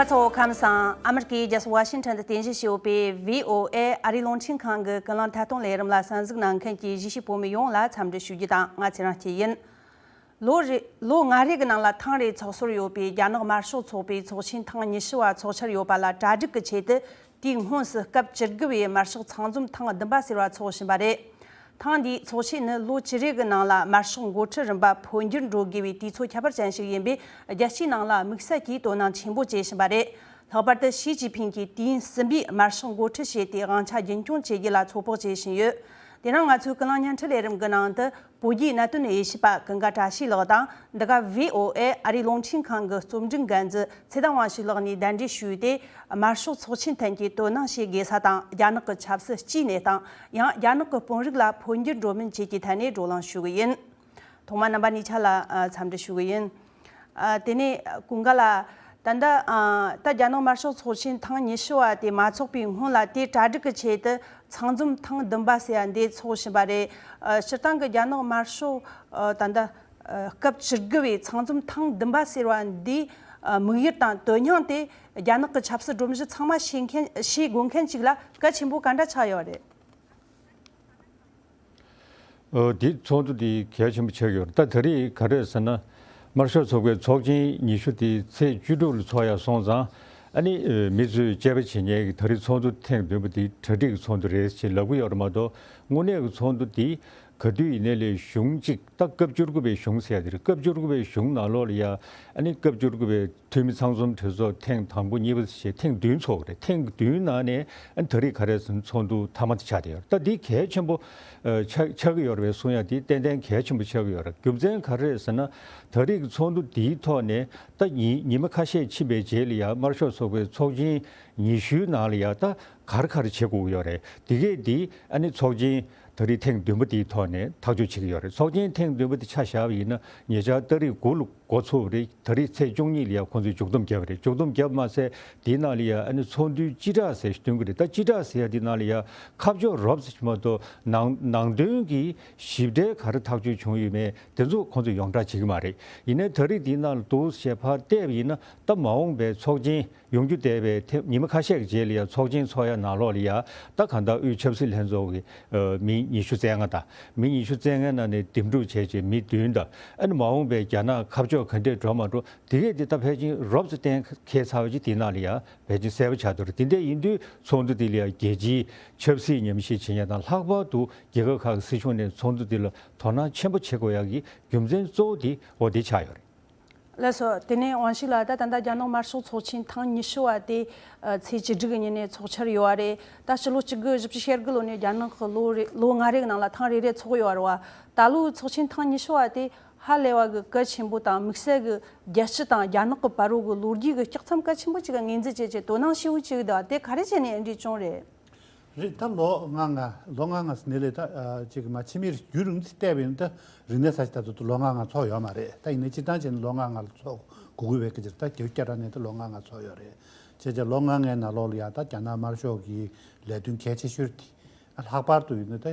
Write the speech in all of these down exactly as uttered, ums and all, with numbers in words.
ཚོ་ཁམས་བཟང་། ཨ་མི་རི་ཀའི་རྒྱལ་ས་ཝ་ཤིང་ཊོན་དུ་རྟེན་གཞི་བྱས་ཡོད་པའི་བྷི་ཨོ་ཨེ་ཨ་རིའི་རླུང་འཕྲིན་ཁང་གི་ཀུན་གླེང་ཐད་གཏོང་ལས་རིམ་ལ་གསན་གཟིགས་གནང་མཁན་གྱི་གཞིས་བྱེས་བོད་མི་ཡོངས་ལ་འཚམས་འདྲི་ཞུ་རྒྱུ་དང་། ང་ཚེ་རིང་སྐྱིད་ཡིན། ལོ་རེ་ལོ་ལྔ་རེ་གི་ནང་ལ་ཐེངས་རེ་འཚོགས་སྲོལ་ཡོད་པའི་རྒྱ་ནག་དམར་ཤོག་ཚོགས་པའི་ཚོགས་ཆེན་ཐེངས་ཉི་ཤུ་བ་འཚོགས་འཆར་ཡོད་པ་ལ་གྲ་སྒྲིག་གི་ཆེད་དུ། དེའི་སྔོན་སུ་སྐབས་བཅུ་དགུ་བའི་དམར་ཤོག་ཚང་འཛོམས་ཐེངས་བདུན་པ་ཟེར་བ་འཚོགས་བཞིན་པ་རེད། ཐེངས་འདིའི་ཚོགས་ཆེན་ནི་ལོ་བཅུ་རེ་གི་ནང་ལ་དམར་ཤོག་འགོ་ཁྲིད་རིམ་པ་འཕོ་འགྱུར་འགྲོ་དགོས་པའི་དུས་ཚོད་ཁྱད་པར་ཅན་ཞིག་ཡིན་པས། རྒྱལ་སྤྱིའི་ནང་ལ་དམིགས་བསལ་གྱིས་དོ་སྣང་ཆེན་པོ་བྱེད་བཞིན་པ་རེད། ལྷག་པར་དུ་ཞི་ཅིན་ཕིང་གིས་དུས་ཡུན་གསུམ་པའི་དམར་ཤོག་འགོ་ཁྲིད་བྱས་ཏེ་དབང་ཆ་རྒྱུན་སྐྱོང་བྱེད་རྒྱུ་ལ་ཚོད་དཔག་བྱེད་བཞིན་ཡོད། དེ་རིང་ང་ཚོའི་ཀུན་གླེང་བརྙན་འཕྲིན་ལས་རིམ་གྱི་ནང་དུ། བོད་བརྒྱུད་གནད་དོན་དབྱེ་ཞིབ་པ་ཀུན་དགའ་བཀྲ་ཤིས་ལགས་དང་། འདི་ག་བྷི་ཨོ་ཨེ་ཨ་རིའི་རླུང་འཕྲིན་ཁང་གི་རྩོམ་སྒྲིག་འགན་འཛིན་ཚེ་བརྟན་དབང་ཕྱུག་ལགས་གཉིས་གདན་འདྲེན་ཞུས་ཏེ། དམར་ཤོག་ཚོགས་ཆེན་ཐད་ཀྱི་དོ་སྣང་བྱེད་དགོས་ས་དང་། རྒྱ་ནག་གི་ཆབ་སྲིད་སྤྱིའི་གནས་སྟངས། ཡང་རྒྱ་ནག་གི་དཔོན་རིགས་ལ་འཕོ་འགྱུར་འགྲོ་མིན་བཅས་ཀྱི་ཐད་ནས་བགྲོ་གླེང་ཞུ་གི་ཡིན། ཐོག་མར་རྣམ་པ་གཉིས་ཆ་ལ་ཨ་འཚམས་འདྲི་ཞུ་གི་ཡིན། ཨ་དེ་ནས་ཀུན་དགའ་ལགས། ད་ལྟ་ཨ་ད་རྒྱ་ནག་དམར་ཤོག་ཚོགས་ཆེན་ཐེངས་ཉི་ཤུ་བ་དེ་མ་འཚོགས་པའི་སྔོན་ལ། དེ་གྲ་སྒྲིག་གི་ཆེད་དུ་ཚང་འཛོམས་ཐེངས་བདུན་པ་ཟེར་ཡ་འདི་འཚོགས་བཞིན་པ་རེད། ཨ་སྤྱིར་བཏང་གི་རྒྱ་ནག་དམར་ཤོག་ཨ་ད་ལྟ་ཨ་སྐབས་བཅུ་དགུ་བའི་ཚང་འཛོམས་ཐེངས་བདུན་པ་ཟེར་བ་འདིའི་ཨ་དམིགས་ཡུལ་དང་དོན་སྙིང་དེ། རྒྱ་ནག་གི་ཆབ་སྲིད་སྒྲོམ་གཞི་ཚང་མ་ཤེས་མཁན་ཤེས་དགོས་མཁན་ཅིག་ལ་གལ་ཆེན་པོ་ག་འདྲ་ཆགས་ཡོད་རེད། འདི་ཚོགས་འདུ་འདི་གལ་ཆེན་པོ་ཆགས་ཡོད་རེད། ད་ད་རེས་ག་རེ་ཟེར་ན། དམར་ཤོག་ཚོགས་པའི་ཚོགས་ཆེན་ཉི་ཤུ་དེ་ཚེས་བཅུ་དྲུག་ལ་ཚོགས་ཡ་སོང་ཙང་། ཨ་ནི་མི་ཚོས་དཔྱད་པ་བྱེད་མཁན་གྱི་ད་རེས་ཚོགས་འདུ་ཐེངས་བདུན་པ་འདི་གྲ་སྒྲིག་གི་ཚོགས་འདུ་རེད་ཅེས་ལབ་ཀྱི་ཡོད་རེད་མ་གཏོགས། དངོས་གནས་ཀྱི་ཚོགས་འདུ་འདི་ག་དུས་ཡིན་ནའི་ལས་གཞུང་གཅིག་ད་སྐབས་བཅུ་དགུ་པའི་གཞུང་ཟེར་ཡ་དེ་རེད། སྐབས་བཅུ་དགུ་པའི་གཞུང་ནང་ལོགས་ལ་ཡ། ཨ་ནི་སྐབས་བཅུ་དགུ་པའི་འཐུས་མི་ཚང་འཛོམས་གྲོས་ཚོགས་ཐེངས་དང་པོ་གཉིས་པ་ཞེས་ཐེངས་བདུན་ཚོགས་རེད། ཐེངས་བདུན་ནང་ནས་ཨ་ནི་ད་རེས་ག་རེ་ཟེར་ན་ཚོགས་འདུ་མཐའ་མ་དེ་ཆགས་བསྡད་ཡོད་རེད། ད་འདི་གལ་ཆེན་པོ་ཨ་ཆགས་ཆགས་ཀྱི་ཡོད་རེད་པས་གསུང་ཡ་དེ་ཏན་ཏན་གལ་ཆེན་པོ་ཆགས་ཀྱི་ཡོད་རེད། རྒྱུ་མཚན་ག་རེ་རེད་ཟེར་ན། ད་རེས་ཀྱི་ཚོགས་འདུ་འདིའི་ཐོག་ནས་ད་ཉི་ཉི་མ་ཁ་ཤས་ཕྱིན་པའི་རྗེས་ལ་ཡ་དམར་ཤོག་ཚོགས་པའི་ཚོགས་ཆེན་ཉི་ཤུའི་ནང་ལ་ཡ་ད་ག་རེ་ག་རེ་བྱེད་དགོས་ཀྱི་ཡོད་རེད། དེ་གས་འདི་ཨ་ནི་ཚོགས་ཆེན་ད་རེས་ཐེངས་བདུན་པ་དེའི་ཐོག་ནས་ཐག་གཅོད་བྱེད་ཀྱི་ཡོད་རེད། ཚོགས་ཆེན་ཐེངས་བདུན་པ་དེ་ཆ་བཞག་པ་ཡིན་ན་ཉེ་ཆར་ཏ་རིག་དགུ་ལ་འགོ་ཚུགས་པ་རེད། ད་རེས་ཚེས་བཅུ་གཉིས་ལ་ཡ་ཁོང་ཚོས་མཇུག་བསྡོམས་བརྒྱབ་པ་རེད། མཇུག་བསྡོམས་བརྒྱབ་མ་ཟད་དེའི་ནང་ལ་ཡ་ཨ་ནི་ཚོགས་འདུའི་སྤྱི་བསྒྲགས་ཟེར་ཞིག་སྟོན་གྱི་རེད། ད་སྤྱི་བསྒྲགས་ཟེར་ཡ་དེའི་ནང་ལ་ཡ་ཁ་ཕྱོགས་རོབ་ཙམ་ཞིག་མ་གཏོགས་ནང་ནང་དོན་གྱི་ཞིབ་ཕྲའི་ག་རེ་ཐག་གཅོད་བྱུང་ཡོད་མེད་དེ་ཚོ་ཁོང་ཚོས་ཡོངས་བསྒྲགས་བྱེད་ཀྱི་མ་རེད། ཡིན་ནའི་ད་རེས་དེའི་ནང་ལ་འདུག་ཞེས་ཕར་བལྟས་པ་ཡིན་ན་ད་མ་འོངས་པའི་ཚོགས་ཆེན་ཡོང་རྒྱུ་བསྡད་པའི་ཐེངས་ཉི་མ་ཁ་ཤས་ཀྱི་རྗེས་ལ་ཡ་ཚོགས་ཆེན་ཚོགས་ཡ་ནང་ལོགས་ལ་ཡ་ད་གང་ལྟར་དབུས་ཆབ་སྲིད་ལྷན་ཚོགས་ཀྱི་མི་ཉི་ཤུ་རྩ་ལྔ་དང་། མི་ཉི་ཤུ་རྩ་ལྔའི་ནང་ནས་འདེམས་སྒྲུག་བྱས་རྗེས་མི་བདུན་དང་། ཨ་ནི་མ་འོངས་པའི་རྒྱ་ནག་ཁ་ཕྱོགས་ག་འདྲས་འགྲོ་མ་འགྲོ་དེ་གས་དེ་ད་ཕལ་ཆེར་རོབ་ཙམ་གཏན་འཁེལ་ཚར་བ་ཅིག་དེའི་ནང་ལ་ཡ་ཕལ་ཆེར་གསལ་པོ་ཆགས་འདུག་རེད། དེ་འདྲས་ཡིན་དུས་ཚོགས་འདུ་དེ་ལ་ཡ་རྒྱལ་སྤྱིའི་ཆབ་སྲིད་ཉམས་ཞིབ་བྱེད་མཁན་དང་། ལྷག་པར་དུ་རྒྱལ་ཁབ་ཁག་གི་སྲིད་གཞུང་ནས་ཚོགས་འདུ་དེ་ལ་དོ་སྣང་ཆེན་པོ་བྱེད་དགོས་ཡག་གི་རྒྱུ་མཚན་གཙོ་བོ་དེ་འོ་དེ་ཆགས་ཡོད་རེད། ལགས་སོ། དེ་ནས་དབང་ཕྱུག་ལགས། ད་ད་ལྟ་རྒྱ་ནག་དམར་ཤོག་ཚོགས་ཆེན་ཐེངས་ཉི་ཤུ་བ་དེ་ཨ་ཚེས་བཅུ་དྲུག་གི་ཉིན་ནས་ཚོགས་འཆར་ཡོད་པ་རེད། ད་ཕྱི་ལོ་གཅིག་དགུ་བཞི་བཅུ་ཞེ་དགུ་ལོ་ནས་རྒྱ་ནག་གི་ལོ་རེ་ལོ་ལྔ་རེ་གི་ནང་ལ་ཐེངས་རེ་རེ་ཚོགས་ཡོད་པ་རེད་བ། ད་ལོའི་ཚོགས་ཆེན་ཐེངས་ཉི་ཤུ་བ་དེ་ཧ་ལས་པ་གི་གལ་ཆེན་པོ་དང་། དམིགས་བསལ་གི་རྒྱལ་སྤྱི་དང་རྒྱ་ནག་གི་བར་རོ་གི་ལོ་རྒྱུས་ཀྱི་ལྕགས་མཚམས་གལ་ཆེན་པོ་ཅིག་ག་ངོས་འཛིན་བྱེད་ཆེད་དོ་སྣང་ཞེ་པོ་བྱེད་གི་འདུག་དེ་ག་རེ་བྱས་ནས་འདི་བྱུང་རེད། རེད། ད་ལོ་ལྔ་ལྔ་ལོ་ལྔ་ལྔ་ཟེར་ནས་ལས་ད་ཅིག་མ་ཕྱི་མིར་རྒྱུན་རིང་ཙམ་བལྟས་པ་ཡིན་ན་ད་རིག་གནས་ས་ཆ་ད་དུ་ལོ་ལྔ་ལྔ་ཚོགས་ཡོད་མ་རེད། ད་ཡིན་ནའི་སྤྱིར་བཏང་བྱས་ན་ལོ་ལྔ་ལྔ་ལ་ཚོགས་དགོས་ཀྱི་ཡོད་ཀྱི་ཅིག་ད་བརྒྱད་ཅུ་གྱ་གྲངས་ནས་ད་ལོ་ལྔ་ལྔ་ཚོགས་ཡོད་རེད། བྱས་ཙང་ལོ་ལྔ་ལྔའི་ནང་ལོགས་ལ་ཡང་ད་རྒྱ་ནག་དམར་ཤོག་གི་ལས་དོན་གལ་ཆེ་ཤོས་དེ། ལྷག་པར་དུ་ཡིན་ན་ད་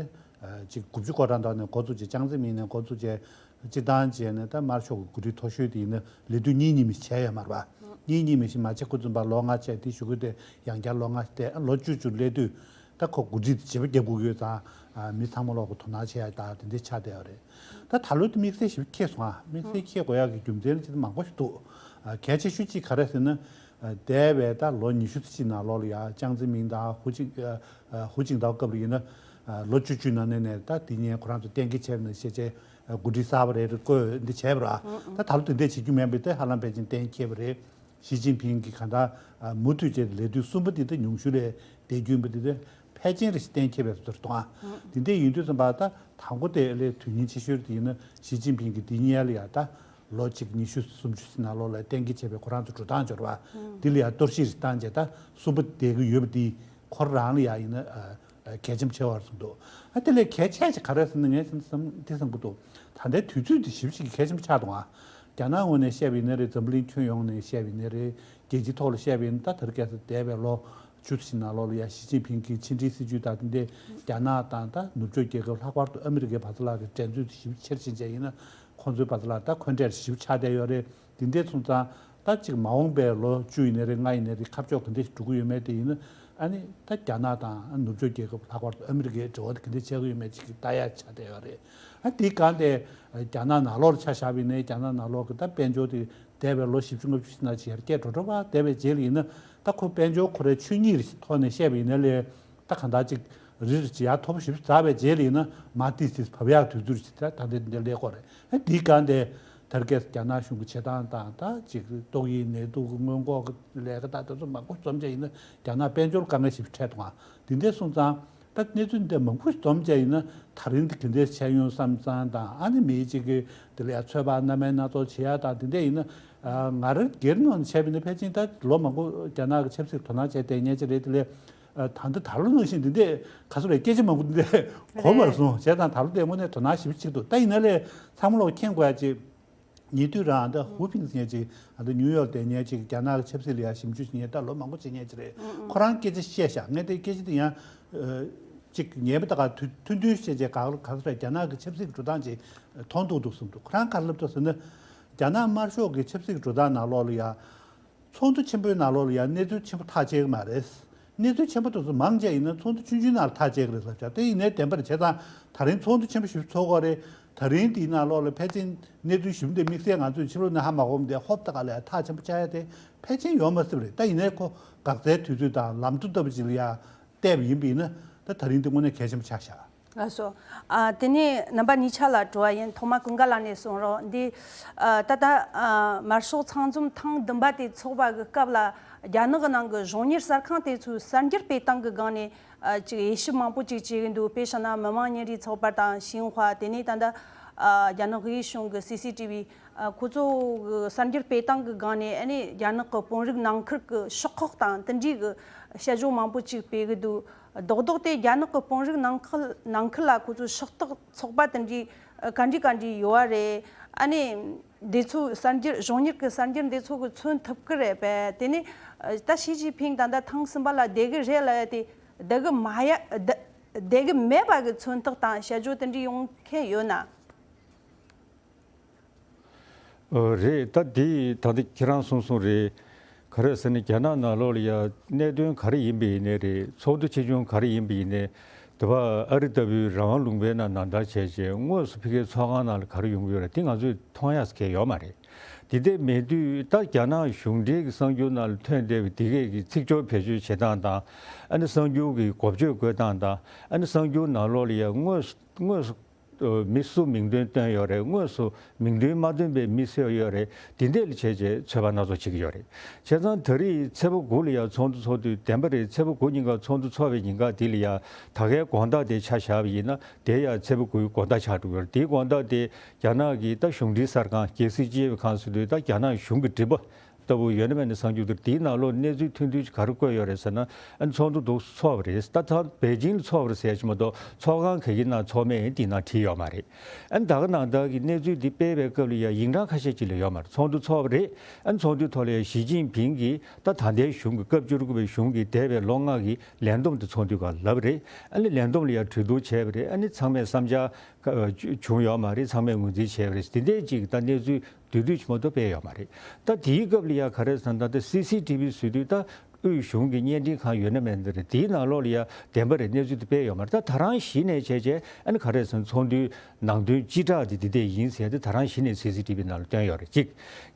ཅིག་དགུ་བཅུ་གོ་གྲངས་དག་ནས་འགོ་བཙུགས་བྱས། ཅང་ཙེ་མིན་ནས་འགོ་བཙུགས་བྱས། སྤྱིར་བཏང་བྱས་ནས་ད་དམར་ཤོག་གི་འགོ་ཁྲིད་མཐོ་ཤོས་དེ་ཡིན་ན་ལས་དུས་གཉིས་གཉིས་མི་བྱས་ཡོད་མ་རེད་པ། གཉིས་གཉིས་མི་ཞིག་མ་བྱས་ཁོ་ཚོ་ཕར་ལོ་ལྔ་བྱས། དེ་གཞུག་གུ་དེ་ཡང་བསྐྱར་ལོ་ལྔ་བྱས། ལོ་བཅུ་བཅུ་སླེབས་དུས་ད་ཁོ་འགོ་ཁྲིད་དེ་བྱེད་པ་རྒྱབ་དགོས་ཀྱི་ཡོད་ཙང་། མི་ཚང་མ་ལོག་གི་དོ་སྣང་བྱེད་ཡ་ད་དེ་འདྲ་ཆགས་བསྡད་ཡོད་རེད། ད་ད་ལོ་དེ་དམིགས་བསལ་ཞིག་འཁེལ་སོང་ཨ། དམིགས་བསལ་འཁེལ་དགོས་ཡག་གི་རྒྱུ་མཚན་ཅིག་མང་པོ་ཞིག་འདུག་གལ་ཆེ་ཤོས་གཅིག་ག་རེ་ཟེར་ན། འདས་པའི་ད་ལོ་ཉི་ཤུ་ཙམ་ཅིག་ནང་ལོགས་ལ་ཡ་ཅང་ཙེ་མིན་དང་ཧུའུ་ཅིན་ཧུའུ་ཅིན་ཏའོ་སྐབས་ལ་ཡིན་ན། ལོ་བཅུ་བཅུ་ནང་ནས་ནས་ད་དེ་ཉིན་ཁོ་རང་ཚོ་གཏན་འཁེལ་བྱས་པ་ནང་བཞིན་བྱས། འགོ་ཁྲིད་གསར་པ་རེ་རེ་བསྐོས་འདི་བྱས་པ་ར། ད་ད་ལོ་དེ་འདྲས་བྱེད་རྒྱུ་མིན་པས་དེ་ཧ་ལམ་ཕལ་ཆེར་གཏན་འཁེལ་བ་རེད། ཞི་ཅིན་ཕིང་གིས་གང་ལྟར་མུ་མཐུད་བྱས་ཏེ་ལས་དུས་གསུམ་པ་དེ་ད་ཉུང་ཤོས་ལ་བསྡད་རྒྱུ་ཡིན་པ་དེ་ད་ཕལ་ཆེར་རེ་ཞིག་གཏན་འཁེལ་བའི་ཟུར་དུ་གཏོང་ཨ། དེ་འདྲས་ཡིན་དུས་ཙམ་པ་ད་དང་པོ་དེ་ལས་དོན་སྙིང་ཆེ་ཤོས་དེ་ཡིན་ན་ཞི་ཅིན་ཕིང་གིས་འདི་སྔོན་ལ་ཡ་ད་ལོ་གཅིག་ཉི་ཤུ་སུམ་ཅུ་ཙམ་ནང་ལོགས་ལ་གཏན་འཁེལ་བྱས་པའི་ཁོ་རང་ཚོ་འགྲོ་སྟངས་འབྱོར་བ་འདི་ལ་ཡ་གཏོར་བཤིག་རེ་བཏང་བྱས། ད་གསུམ་པ་བསྡད་ཀྱི་ཡོད་པ་འདི་ཁོ་རང་ལ་ཡ་ཡིན་ན་གལ་ཆེན་པོ་ཆེ་བར་སོང་འདུག་ཨ་དེ་ལས་གལ་ཆེ་ཆེ་ག་རེ་ཟེར་ན། ངས་བསམ་འདི་བསམ་གྱི་འདུག་ད་ལྟའི་དུས་ཚོད་འདི་ཞེ་པོ་ཅིག་གལ་ཆེན་པོ་ཆགས་འདུག་ཨ། རྒྱ་ནག་ངོས་ནས་བཤད་པ་ཡིན་ན་རེད། འཛམ་བུ་གླིང་ཁྱོན་ཡོངས་ནས་བཤད་པ་ཡིན་ན་རེད། རྒྱལ་སྤྱིའི་ཐོག་ལ་བཤད་པ་ཡིན་ན། ད་དེ་རིང་ཁ་སང་འདས་པའི་ལོ་བཅུ་ཙམ་ནང་ལོགས་ལ་ཡ་ཞི་ཅིན་ཕིང་གིས་ཕྱི་འབྲེལ་སྲིད་ཇུས་དང་དེ་འདྲས་རྒྱ་ནག་དང་ད་ནུབ་ཕྱོགས་རྒྱལ་ཁབ་ལྷག་པར་དུ་ཨ་མི་རི་ཀའི་བར་ལ་གི་འགྲན་རྩོད་དེ་ཞེ་པོ་ཆེར་ཕྱིན་བྱས་ཡིན་ན། ཁོང་ཚོའི་བར་ལ་ད་འཁོན་འགྲས་ཞེ་པོ་ཆགས་བསྡད་ཡོད་རེད། དེ་འདྲས་སོང་ཙང་ ད་ཅིག་མ་འོངས་པའི་ལོ་བཅུ་ཡིན་ནའི་རེད། ལྔ་ཡིན་ནའི་རེད། ཁ་ཕྱོགས་ག་འདྲ་ཞིག་འགྲོ་གི་ཡོད་མེད་དེ་ཡིན་ན། ཨ་ནི་ད་རྒྱ་ནག་དང་ནུབ་ཕྱོགས་རྒྱལ་ཁབ་ལྷག་པར་དུ་ཨ་མི་རི་ཀའི་འབྲེལ་བ་དེ་ག་འདྲ་ཆགས་ཀྱི་ཡོད་མེད་ཅིག་ལྟ་ཡ་ཆགས་བསྡད་ཡོད་རེད། ཨ་དེའི་སྒང་དེ་རྒྱ་ནག་ནང་ལོགས་ལ་ཆ་བཞག་པ་ཡིན་ནའི། རྒྱ་ནག་ནང་ལོགས་ཀྱི་ད་དཔལ་འབྱོར་དེ་འདས་པའི་ལོ་བཞི་བཅུ་ལྔ་བཅུ་ཞིག་ནང་ཅིག་ཡར་རྒྱས་འགྲོ་འགྲོ་བ། འདས་པའི་རྗེས་ལ་ཡིན་ན་ད་ཁོ་དཔལ་འབྱོར་ཁོ་རའི་ཆོས་ཉིད་ཀྱི་ཐོག་ནས་བཤད་པ་ཡིན་ན་ལས། ད་གང་ལྟར་ཅིག་རི་རི་ཅིག་ཡར་མཐོ་པོ་ཞེ་པོ་འཛེགས་པའི་རྗེས་ལ་ཡིན་ན་མར་ཏིས་ཏིས་བབས་ཡག་དུས་ཚོད་ཅིག་ད་ད་འདི་འདི་སླེབས་ཀྱི་ཡོད་རེད། ཨ་དེའི་སྒང་དེ་དེ་རིང་ཁ་སང་རྒྱ་ནག་གཞུང་གི་བྱེད་སྟངས་དང་། ད་ཅིག་ཏོག་དབྱིབས་ནད་དུག་གི་སྔོན་འགོག་གི་ལས་ཀ་དང་དེ་ཚོ་མང་པོ་འཛོམས་བྱས་ཡིན་ན་རྒྱ་ནག་དཔལ་འབྱོར་དཀའ་ངལ་ཞེ་པོ་འཕྲད་འདུག་ཨང་། འདི་འདྲ་སོང་ཙང་ད་གནས་ཚུལ་འདི་མང་པོ་འཛོམས་བྱས་ཡིན་ན་ད་རིང་འདི་ག་འདྲ་བྱས་ཡོང་བསམ་ཙང་དང་། ཨ་ནི་མི་གཅིག་གིས་དེ་ལ་ཡ་ཚོད་དཔག་སྣ་མིན་སྣ་ཚོགས་བྱེད་ཡ་དང་། དེ་འདྲ་ཡིན་ན་ང་རང་སྒེར་ནང་ནས་བྱས་པ་ཡིན་ན་ཕལ་ཆེར་ད་ལོ་མང་པོ་རྒྱ་ནག་གི་ཆབ་སྲིད་དོ་སྣང་བྱས་བསྡད་མཁན་ཅིག་རེད། དེ་ལས། ཨ་ད་ལྟ་ད་ལོ་ནང་བཞིན་འདི་འདྲས་ག་ཚོད་རེད། སྐད་ཆ་མང་པོ་འདི་འདྲས་གོ་མ་རེད། སོང་བྱས་ཙང་ད་ལོ་དེ་དངོས་གནས་དོ་སྣང་ཞེ་པོ་ཅིག་འདུག་ད་ཡིན་ན་ལས་ཚང་མ་ལོག་མཁྱེན་དགོས་ཡ་ཅིག་ཉེ་དུས་རང་ད་ཧུའུ་ཕིང་ཟེར་མཁན་ཅིག་ཨ་ད་ནིའུ་ཡོག་བསྡད་མཁན་ཅིག་རྒྱ་ནག་གི་ཆབ་སྲིད་ལ་ཡ་ཞིབ་འཇུག་བྱེད་མཁན་ད་ལོ་མང་པོ་བྱེད་མཁན་ཅིག་རེད། ཁོ་རང་སྐད་ཆ་བཤད་ཤག་ངས་དེ་སྐད་ཆ་དེ་ཡང་ཅིག་ཉན་པ་ད་ག་ཐུ་ཐུང་ཐུང་བཤད་བྱས། ག་ག་ཚོད་རྒྱ་ནག་གི་ཆབ་སྲིད་ཀྱི་འགྲོ་སྟངས་ཅིག་མཐོང་ཐུབ་འདུག་བསམ་འདུག་ཁོ་རང་ག་རེ་ལབ་འདུག་ཟེར་ན། རྒྱ་ནག་དམར་ཤོག་གི་ཆབ་སྲིད་ཀྱི་འགྲོ་སྟངས་ནང་ལོགས་ལ་ཡ། ཚོགས་འདུ་ཆེན་པོའི་ནང་ལོགས་ལ་ཡང་གནས་ཚུལ་ཆེན་པོ་ཐག་བཅད་ཀྱི་མ་རེད། གནས་ཚུལ་ཆེན་པོ་དེ་ཚོ་མང་ཆེ་ཡིན་ན་ཚོགས་འདུ་ཆུང་ཆུང་ནང་ལ་ཐག་བཅད་ཀྱི་རེད་ཟེར་བྱས། དེ་ཡིན་ནའི་བདེན་པ་རེད། བྱས་ཙང་ད་རིང་ཚོགས་འདུ་ཆེན་པོ་ཞིག་ཚོགས་ཀྱི་ཡོད་རེད། ད་རིང་དེའི་ནང་ལོགས་ལ་ཕལ་ཆེར་གནས་ཚུལ་ཞིབ་འདི་དམིགས་བསལ་ང་ཚོས་ཕྱི་ལོགས་ནས་ཧ་མ་གོ་བ་དེ་ཧོབ་ཏེ་ག་ལ་ཡ་ཐག་ཆེན་པོ་ཆགས་ཡ་དེ་ཕལ་ཆེར་ཡོད་མ་སྲིད་པ་རེད། ད་ཡིན་ནའི་ཁོ་འགག་རྩའི་དུས་ཚོད་དང་ལམ་ཐོ་ལྟ་བུ་ཅིག་ལ་ཡ་བལྟས་པ་ཡིན་པ་ཡིན་ན། ད་ད་རིང་འདི་དངོས་གནས་གལ་ཆེན་པོ་ཆགས་ཤག་ལགས་སོ། ཨ་དེ་ནས་རྣམ་པ་གཉིས་ཆ་ལ་དྲི་བ་ཡིན། ཐོག་མ་ཀུན་དགའ་ལགས་ནས་གསུང་རོགས། འདི་ཨ་ད་ལྟ་ཨ་དམར་ཤོག་ཚང་འཛོམས་ཐེངས་བདུན་པ་དེ་ཚོགས་པ་གི་སྐབས་ལ་རྒྱ་ནག་གི་ནང་གི་གཞུང་གཉེར་གསར་ཁང་དེ་ཚོའི་གསར་འགྱུར་སྤེལ་སྟངས་གི་སྒང་ནས་ཨ་ཅིག་དབྱེ་ཞིབ་མང་པོ་ཅིག་བྱེད་ཀྱི་འདུག་དཔེ་བཞག་ན་མི་དམངས་ཉིན་རེའི་ཚགས་པར་དང་ཤིན་ཧྭ། དེ་ནས་ད་ལྟ་ཨ་རྒྱ་ནག་དབུས་གཞུང་གི་སི་སི་ཊི་བི། ཨ་ཁོ་ཚོ་གི་གསར་འགྱུར་སྤེལ་སྟངས་ཀྱི་སྒང་ནས་ཨ་ནི་རྒྱ་ནག་གི་དཔོན་རིགས་ནང་ཁུལ་གྱི་ཕྱོགས་ཁག་དང་དེ་འདྲའི་གི་བཤད་སྦྱོར་མང་པོ་ཅིག་སྤེལ་གི་འདུག་རྡོག་རྡོག་དེ་རྒྱ་ནག་གི་དཔོན་རིགས་ནང་ཁུལ་ནང་ཁུལ་ལ་ཁོ་ཚོའི་ཕྱག་རྟགས་ཚོགས་པ་དེ་འདྲའི་ཨ་ག་འདྲ་ག་འདྲ་ཡོད་རེད། ཨ་ནི་འདི་ཚོ་གསར་འགྱུར་གཞུང་གཉེར་གྱི་གསར་འགྱུར་འདི་ཚོ་གི་མཚོན་ཐུབ་ཀྱི་རེད་པས། དེ་ནས་ཨ་ད་ཞི་ཅིན་ཕིང་ད་ལྟ་ཐེངས་གསུམ་པ་ལ་བསྡད་གི་རེད་ལབ་ཡ་དེ་བསྡད་གི་མ་ཡ་བསྡད་བསྡད་གི་མེད་པ་གི་མཚོན་རྟགས་དང་བཤད་སྦྱོར་དེ་འདྲ་ཡོང་མཁན་ཡོད་ན། ཨོ་རེད། ད་འདི་ད་ལྟ་ཁྱེད་རང་གསུངས་སོང་རེད། ག་རེ་ཟེར་ན་རྒྱ་ནག་ནང་ལོགས་ལ་ཡ་གནད་དོན་ག་རེ་ཡིན་པ་ཡིན་ནའི་རེད། ཚོགས་འདུ་ཆེ་ཆུང་ག་རེ་ཡིན་པ་ཡིན་ནའི། དེ་བ་ཨ་རི་ལྟ་བུའི་རང་དབང་ལུང་པའི་ནང་ནང་ལྟར་བྱས་བྱས་དངོས་སུ་ཕ་གིའི་ཚོགས་ཁང་ནང་ལ་ག་རེ་ཡོང་གི་ཡོད་རེད། དེ་ང་ཚོས་མཐོང་ཡག་གང་ཡང་ཡོད་མ་རེད། དེ་འདྲ་མེད་དུས་ད་རྒྱ་ནག་གཞུང་འབྲེལ་གྱི་གསར་འགྱུར་ནང་ལ་ཐོན་བསྡད་པའི་དེ་གས་ཀྱི་ཚིག་སྦྱོར་བེད་སྤྱོད་བྱེད་སྟངས་དང་། ཨ་ནི་གསར་འགྱུར་གྱི་འགོ་བརྗོད་བཀོད་སྟངས་དང་། ཨ་ནི་གསར་འགྱུར་ནང་ལོགས་ལ་ཡ་དངོས་སུ་དངོས་སུ་མི་སུ་མིང་དོན་བཏོན་ཡོད་རེད། དངོས་སུ་མིང་དོན་མ་བཏོན་པའི་མི་སུ་ཡོད་རེད། དེ་འདྲས་ལ་བྱས་བྱས་ཚོད་དཔག་སྣ་ཚོགས་བྱེད་ཀྱི་ཡོད་རེད། བྱས་ཙང་ད་རེས་ཚེས་པ་དགུ་ལ་ཡ་ཚོགས་འདུ་ཚོགས་དུས་བདེན་པ་རེད། ཚེས་པ་དགུ་ཉིན་ཀ་ཚོགས་འདུ་ཚོགས་པའི་ཉིན་ཀ་དེ་ལ་ཡ་ད་གའི་དགོང་དག་དེ་ཆ་བཞག་པ་ཡིན་ན་དེ་ཡ་ཚེས་པ་དགུའི་དགོང་དག་ཆགས་འགྲོ་གི་ཡོད་རེད། དེའི་དགོང་དག་དེ་རྒྱ་ནག་གི་ད་གཞུང་འབྲེལ་གསར་ཁང་རྒྱལ་སྲིད་སྤྱི་ཁྱབ་ཁང་ཟེར་དུས་ད་རྒྱ་ནག་གཞུང་གི་དྲི་བ་ལྟ་བུ་ཡོད་ན་མེད་ན་གསར་འགྱུར་དེ་དེའི་ནང་ལོགས་གནས་ཚུལ་ཐུང་ཐུང་ཅིག་ག་རེ་བཀོད་ཡོད་རེད་ཟེར་ན། ཨ་ནི་ཚོགས་འདུ་འདུག་ཚོགས་པ་རེད། ད་ད་པེ་ཅིང་ལ་ཚོགས་པ་རེད་ཟེར་ཡ་ཅིག་མ་གཏོགས་ཚོགས་ཁང་ག་གི་ནང་ཚོགས་མེད་དེའི་ནང་བྲིས་ཡོད་མ་རེད། ཨ་ནི་ད་ག་ནང་ལྟར་གྱི་གནས་ཚུལ་འདི་སྤེལ་བའི་སྐབས་ལ་ཡ་ཡིག་འཕྲང་ཁ་ཤས་ཅིག་ལས་ཡོད་མ་རེད། ཚོགས་འདུ་ཚོགས་པ་རེད། ཨ་ནི་ཚོགས་འདུའི་ཐོག་ལ་ཡ་ཞི་ཅིན་ཕིང་གིས་ད་ད་ལྟའི་གཞུང་གི་སྐབས་བཅུ་དགུ་པའི་གཞུང་གི་འདས་པའི་ལོ་ལྔ་གི་ལས་བསྡོམས་དེ་ཚོགས་འདུའི་སྒང་ལབ་རེད། ཨ་ནི་ལས་བསྡོམས་ལ་ཡ་གྲོས་བསྡུར་བྱས་པ་རེད། ཨ་ནི་ཚང་མས་བསམ་འཆར་ཀ་བྱུང་ཡོད་མ་རེད། ཚང་མས་ངོས་འཛིན་བྱས་པ་རེད། དེ་འདྲས་ཅིག་ད་གནས་ཚུལ་བསྡུས་བསྡུས་ཅིག་མ་གཏོགས་སྤེལ་ཡོད་མ་རེད། ད་དེའི་སྐབས་ལ་ཡ་ག་རེ་ཟེར་ན། ད་ལྟ་སི་སི་ཊི་བི་ཟེར་དུས་ད་དབུས་གཞུང་གི་བརྙན་འཕྲིན་ཁང་ཡོད་ན་མེད་ན་རེད། དེའི་ནང་ལོགས་ལ་ཡ་བདེན་པ་རེད། གནས་ཚུལ་དེ་སྤེལ་ཡོད་མ་རེད། ད་ད་རང་གཞི་ནས་བྱས་བྱས་ཨ་ནི་ག་རེ་ཟེར་ན། ཚོགས་འདུའི་ནང་དོན་སྤྱི་བསྒྲགས་དེ་འདི་འདྲས་ཡིན་ཟེར་ཏེ་ད་རང་གཞི་ནས་སི་སི་ཊི་བི་ནང་ལ་བཏོན་ཡོད་རེད། གཅིག་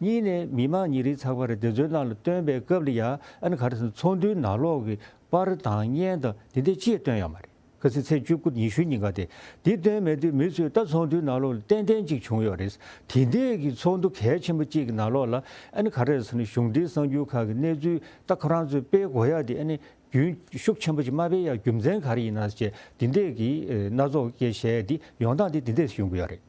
གཉིས་ནས་མི་དམངས་ཉིན་རེའི་ཚགས་པར་རེད། དེ་ཚོའི་ནང་ལ་བཏོན་པའི་སྐབས་ལ་ཡ་ཨ་ནི་ག་རེ་ཟེར་ན། ཚོགས་འདུའི་ནང་ལོགས་ཀྱི་པར་དང་བརྙན་དང་དེ་འདྲས་ཅིག་བཏོན་ཡོད་མ་རེད། ཁ་སང་ཚེས་བཅུ་དགུ་ཉི་ཤུ་ཉིན་ཀ་དེ་དེ་བཏོན་མེད་དུས་མི་ཚོས་ད་ཚོགས་འདུའི་ནང་ལོགས་ལ་ཏན་ཏན་ཅིག་བྱུང་ཡོད་རེད། དེ་འདྲས་ཀྱི་ཚོགས་འདུ་གལ་ཆེན་པོ་གཅིག་གི་ནང་ལོགས་ལ་ཨ་ནི་ག་རེ་ཟེར་ན། གཞུང་འབྲེལ་གསར་འགྱུར་ཁག་གི་གནས་ཚུལ་ད་ཁོ་རང་ཚོས་སྤེལ་དགོས་ཡ་དེ་ཨ་ནི་རྒྱུན་ཤུགས་ཆེན་པོ་ཅིག་མ་སྤེལ་ཡ་རྒྱུ་མཚན་ག་རེ་ཡིན་ན་ཟེར་དེ་འདྲས་ཀྱི་ཨ་སྣ་ཚོགས་སྐད་བཤད་ཡ་དེ་ཡོང་སྟངས་དེ་དེ་འདྲས་ཡོང་གི་ཡོད་རེད།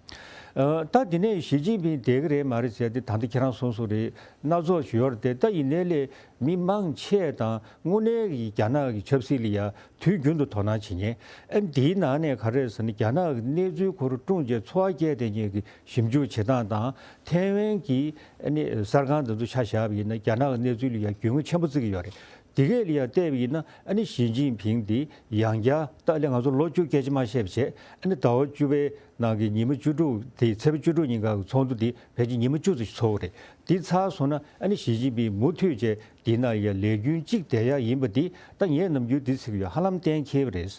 ཨ་ད་དེ་ནས་ཞི་ཅིན་ཕིང་བསྡད་ཀྱི་རེད་མ་རེད་ཟེར་དེ་ད་ལྟ་ཁྱེད་རང་གསུངས་སོང་རེད། སྣ་ཚོགས་ཡོད་རེད་དེ། ད་ཡིན་ནའི་ལས་མི་མང་ཆེ་དང་དངོས་གནས་ཀྱི་རྒྱ་ནག་གི་ཆབ་སྲིད་ལ་ཡ་དུས་རྒྱུན་དུ་དོ་སྣང་བྱེད་མཁན། ཨ་འདིའི་ནང་ནས་ག་རེ་ཟེར་ན། རྒྱ་ནག་གི་གནས་ཚུལ་ཁོ་རང་དཀྲུང་བྱས་ཚོར་བ་སྐྱེས་བསྡད་མཁན་གྱི་ཞིབ་འཇུག་བྱེད་སྟངས་དང་། ཐའེ་ཝན་གྱི་ཨ་ནི་གསར་ཁང་དེ་ཚོ་ཆ་བཞག་པ་ཡིན་ན་རྒྱ་ནག་གི་གནས་ཚུལ་ལ་ཡ་རྒྱུས་མངའ་ཆེན་པོ་བརྩི་གི་ཡོད་རེད། དེ་གས་ལ་ཡང་བལྟས་པ་ཡིན་ན། ཨ་ནི་ཞི་ཅིན་ཕིང་དེ་ཡང་བསྐྱར་ད་ལས་ང་ཚོ་ལོ་བཅུ་སྐད་ཆ་མ་བཤད་པ་བྱས། ཨ་ནི་ཟླ་བ་བཅུ་པའི་ནང་གི་ཉི་མ་བཅུ་དྲུག་དེ། ཚེས་པ་བཅུ་དྲུག་ཉིན་གང་གི་ཚོགས་འདུ་དེ་ཕལ་ཆེར་ཉི་མ་བཅུ་ཙམ་ཞིག་འཚོགས་པ་རེད། དེ་ཚར་སོང་ན་ཨ་ནི་ཞི་ཅིན་ཕིང་མུ་མཐུད་བྱས་དེ་ན་ཡང་ལས་རྒྱུན་གཅིག་བསྡད་ཡག་ཡིན་པ་དེ། ད་ངས་ནམ་རྒྱུན་དེ་ཟེར་གྱི་ཡོད། ཧ་ལམ་གཏན་འཁེལ་བ་རེད།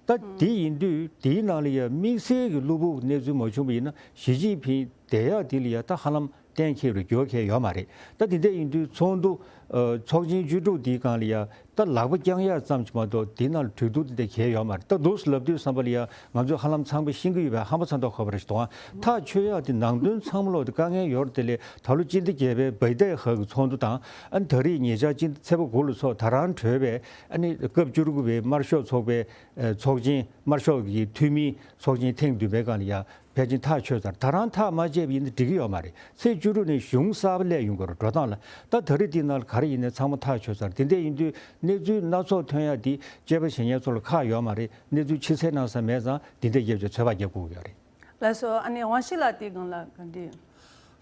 ད་དེ་ཡིན་དུས་དེའི་ནང་ལ་ཡང་དམིགས་བསལ་གྱི་གློ་བུར་གནས་ཚུལ་མ་བྱུང་བ་ཡིན་ན། ཞི་ཅིན་ཕིང་བསྡད་ཡག་དེ་ལ་ཡང་ད་ཧ་ལམ་གཏན་འཁེལ་བའི་འགྱུར་བ་གང་ཡང་ཡོད་མ་རེད། ད་དེ་འདྲ་ཡིན་དུས་ཚོགས་འདུ་ཨ་ཚོགས་ཆེན་བཅུ་དྲུག་དེའི་སྒང་ལ་ཡང་ད་ལག་པ་བརྐྱང་ཡག་ཙམ་ཅིག་མ་གཏོགས་དེའི་ནང་ལ་གྲོས་བསྡུར་དེ་འདྲ་གང་ཡང་ཡོད་མ་རེད། ད་འདུག་སེ་ལབ་དུས་ཙམ་པ་ལ་ཡང་ང་ཚོས་ཧ་ལམ་ཚང་མས་ཤེས་ཀྱི་ཡོད་པའི་ཧམ་པ་ཚ་མདོག་ཁ་པོ་རེད་ཞིག་འདུག་ཨ། ཐག་ཆོད་ཡག་དེ་ནང་དོན་ཚང་མ་ལོག་དེ་དཀའ་ངལ་ཡོད་རེད། དེ་ལས་ད་ལོ་སྤྱི་ཟླ་བརྒྱད་པའི་བྷའི་ཏའི་ཧ་གི་ཚོགས་འདུ་དང་། ཨ་ནི་ད་རེས་ཉེ་ཆར་སྤྱི་ཟླ་ཚེས་པ་དགུ་ལ་ཚོགས། ད་རང་གྲོལ་བའི་ཨ་ནི་སྐབས་བཅུ་དགུ་པའི་དམར་ཤོག་ཚོགས་པའི་ཨ་ཚོགས་ཆེན། དམར་ཤོག་གི་འཐུས་མིའི་ཚོགས་ཆེན་ཐེངས་བདུན་པའི་སྒང་ལ་ཡང་ཕལ་ཆེར་ཐག་ཆོད་ཚར། ད་རང་ཐག་མ་བཅད་པ་ཡིན་ན་འགྲིག་གི་ཡོད་མ་རེད། ཚེས་བཅུ་དྲུག་ནས་གཞུང་གསར་པ་སླེབས་ཡོང་གི་རེད། འགྲོ་སྟངས་ལ་ད་ད་རེས་དེའི་ནང་ལ་ག་རེ་ཡིན་ནའི་ཚང་མ་ཐག་ཆོད་ཚར། དེ་འདྲ་ཡིན་དུས་གནས་ཚུལ་སྣ་ཚོགས་ཐོན་ཡག་དེ་དཔྱད་པ་བྱེད་མཁན་ཚོ་ལ་ཁག་ཡོད་མ་རེད། གནས་ཚུལ་ཕྱི་གསལ་ནང་གསལ་མེད་ཙང་དེ་འདྲ་རྒྱབ་བྱས་ཚོད་དཔག་རྒྱབ་དགོས་ཀྱི་ཡོད་རེད། ལགས་སོ། ཨ་ནི་དབང་ཕྱུག་ལགས་དེའི་སྒང་ལ་ག་འདྲ།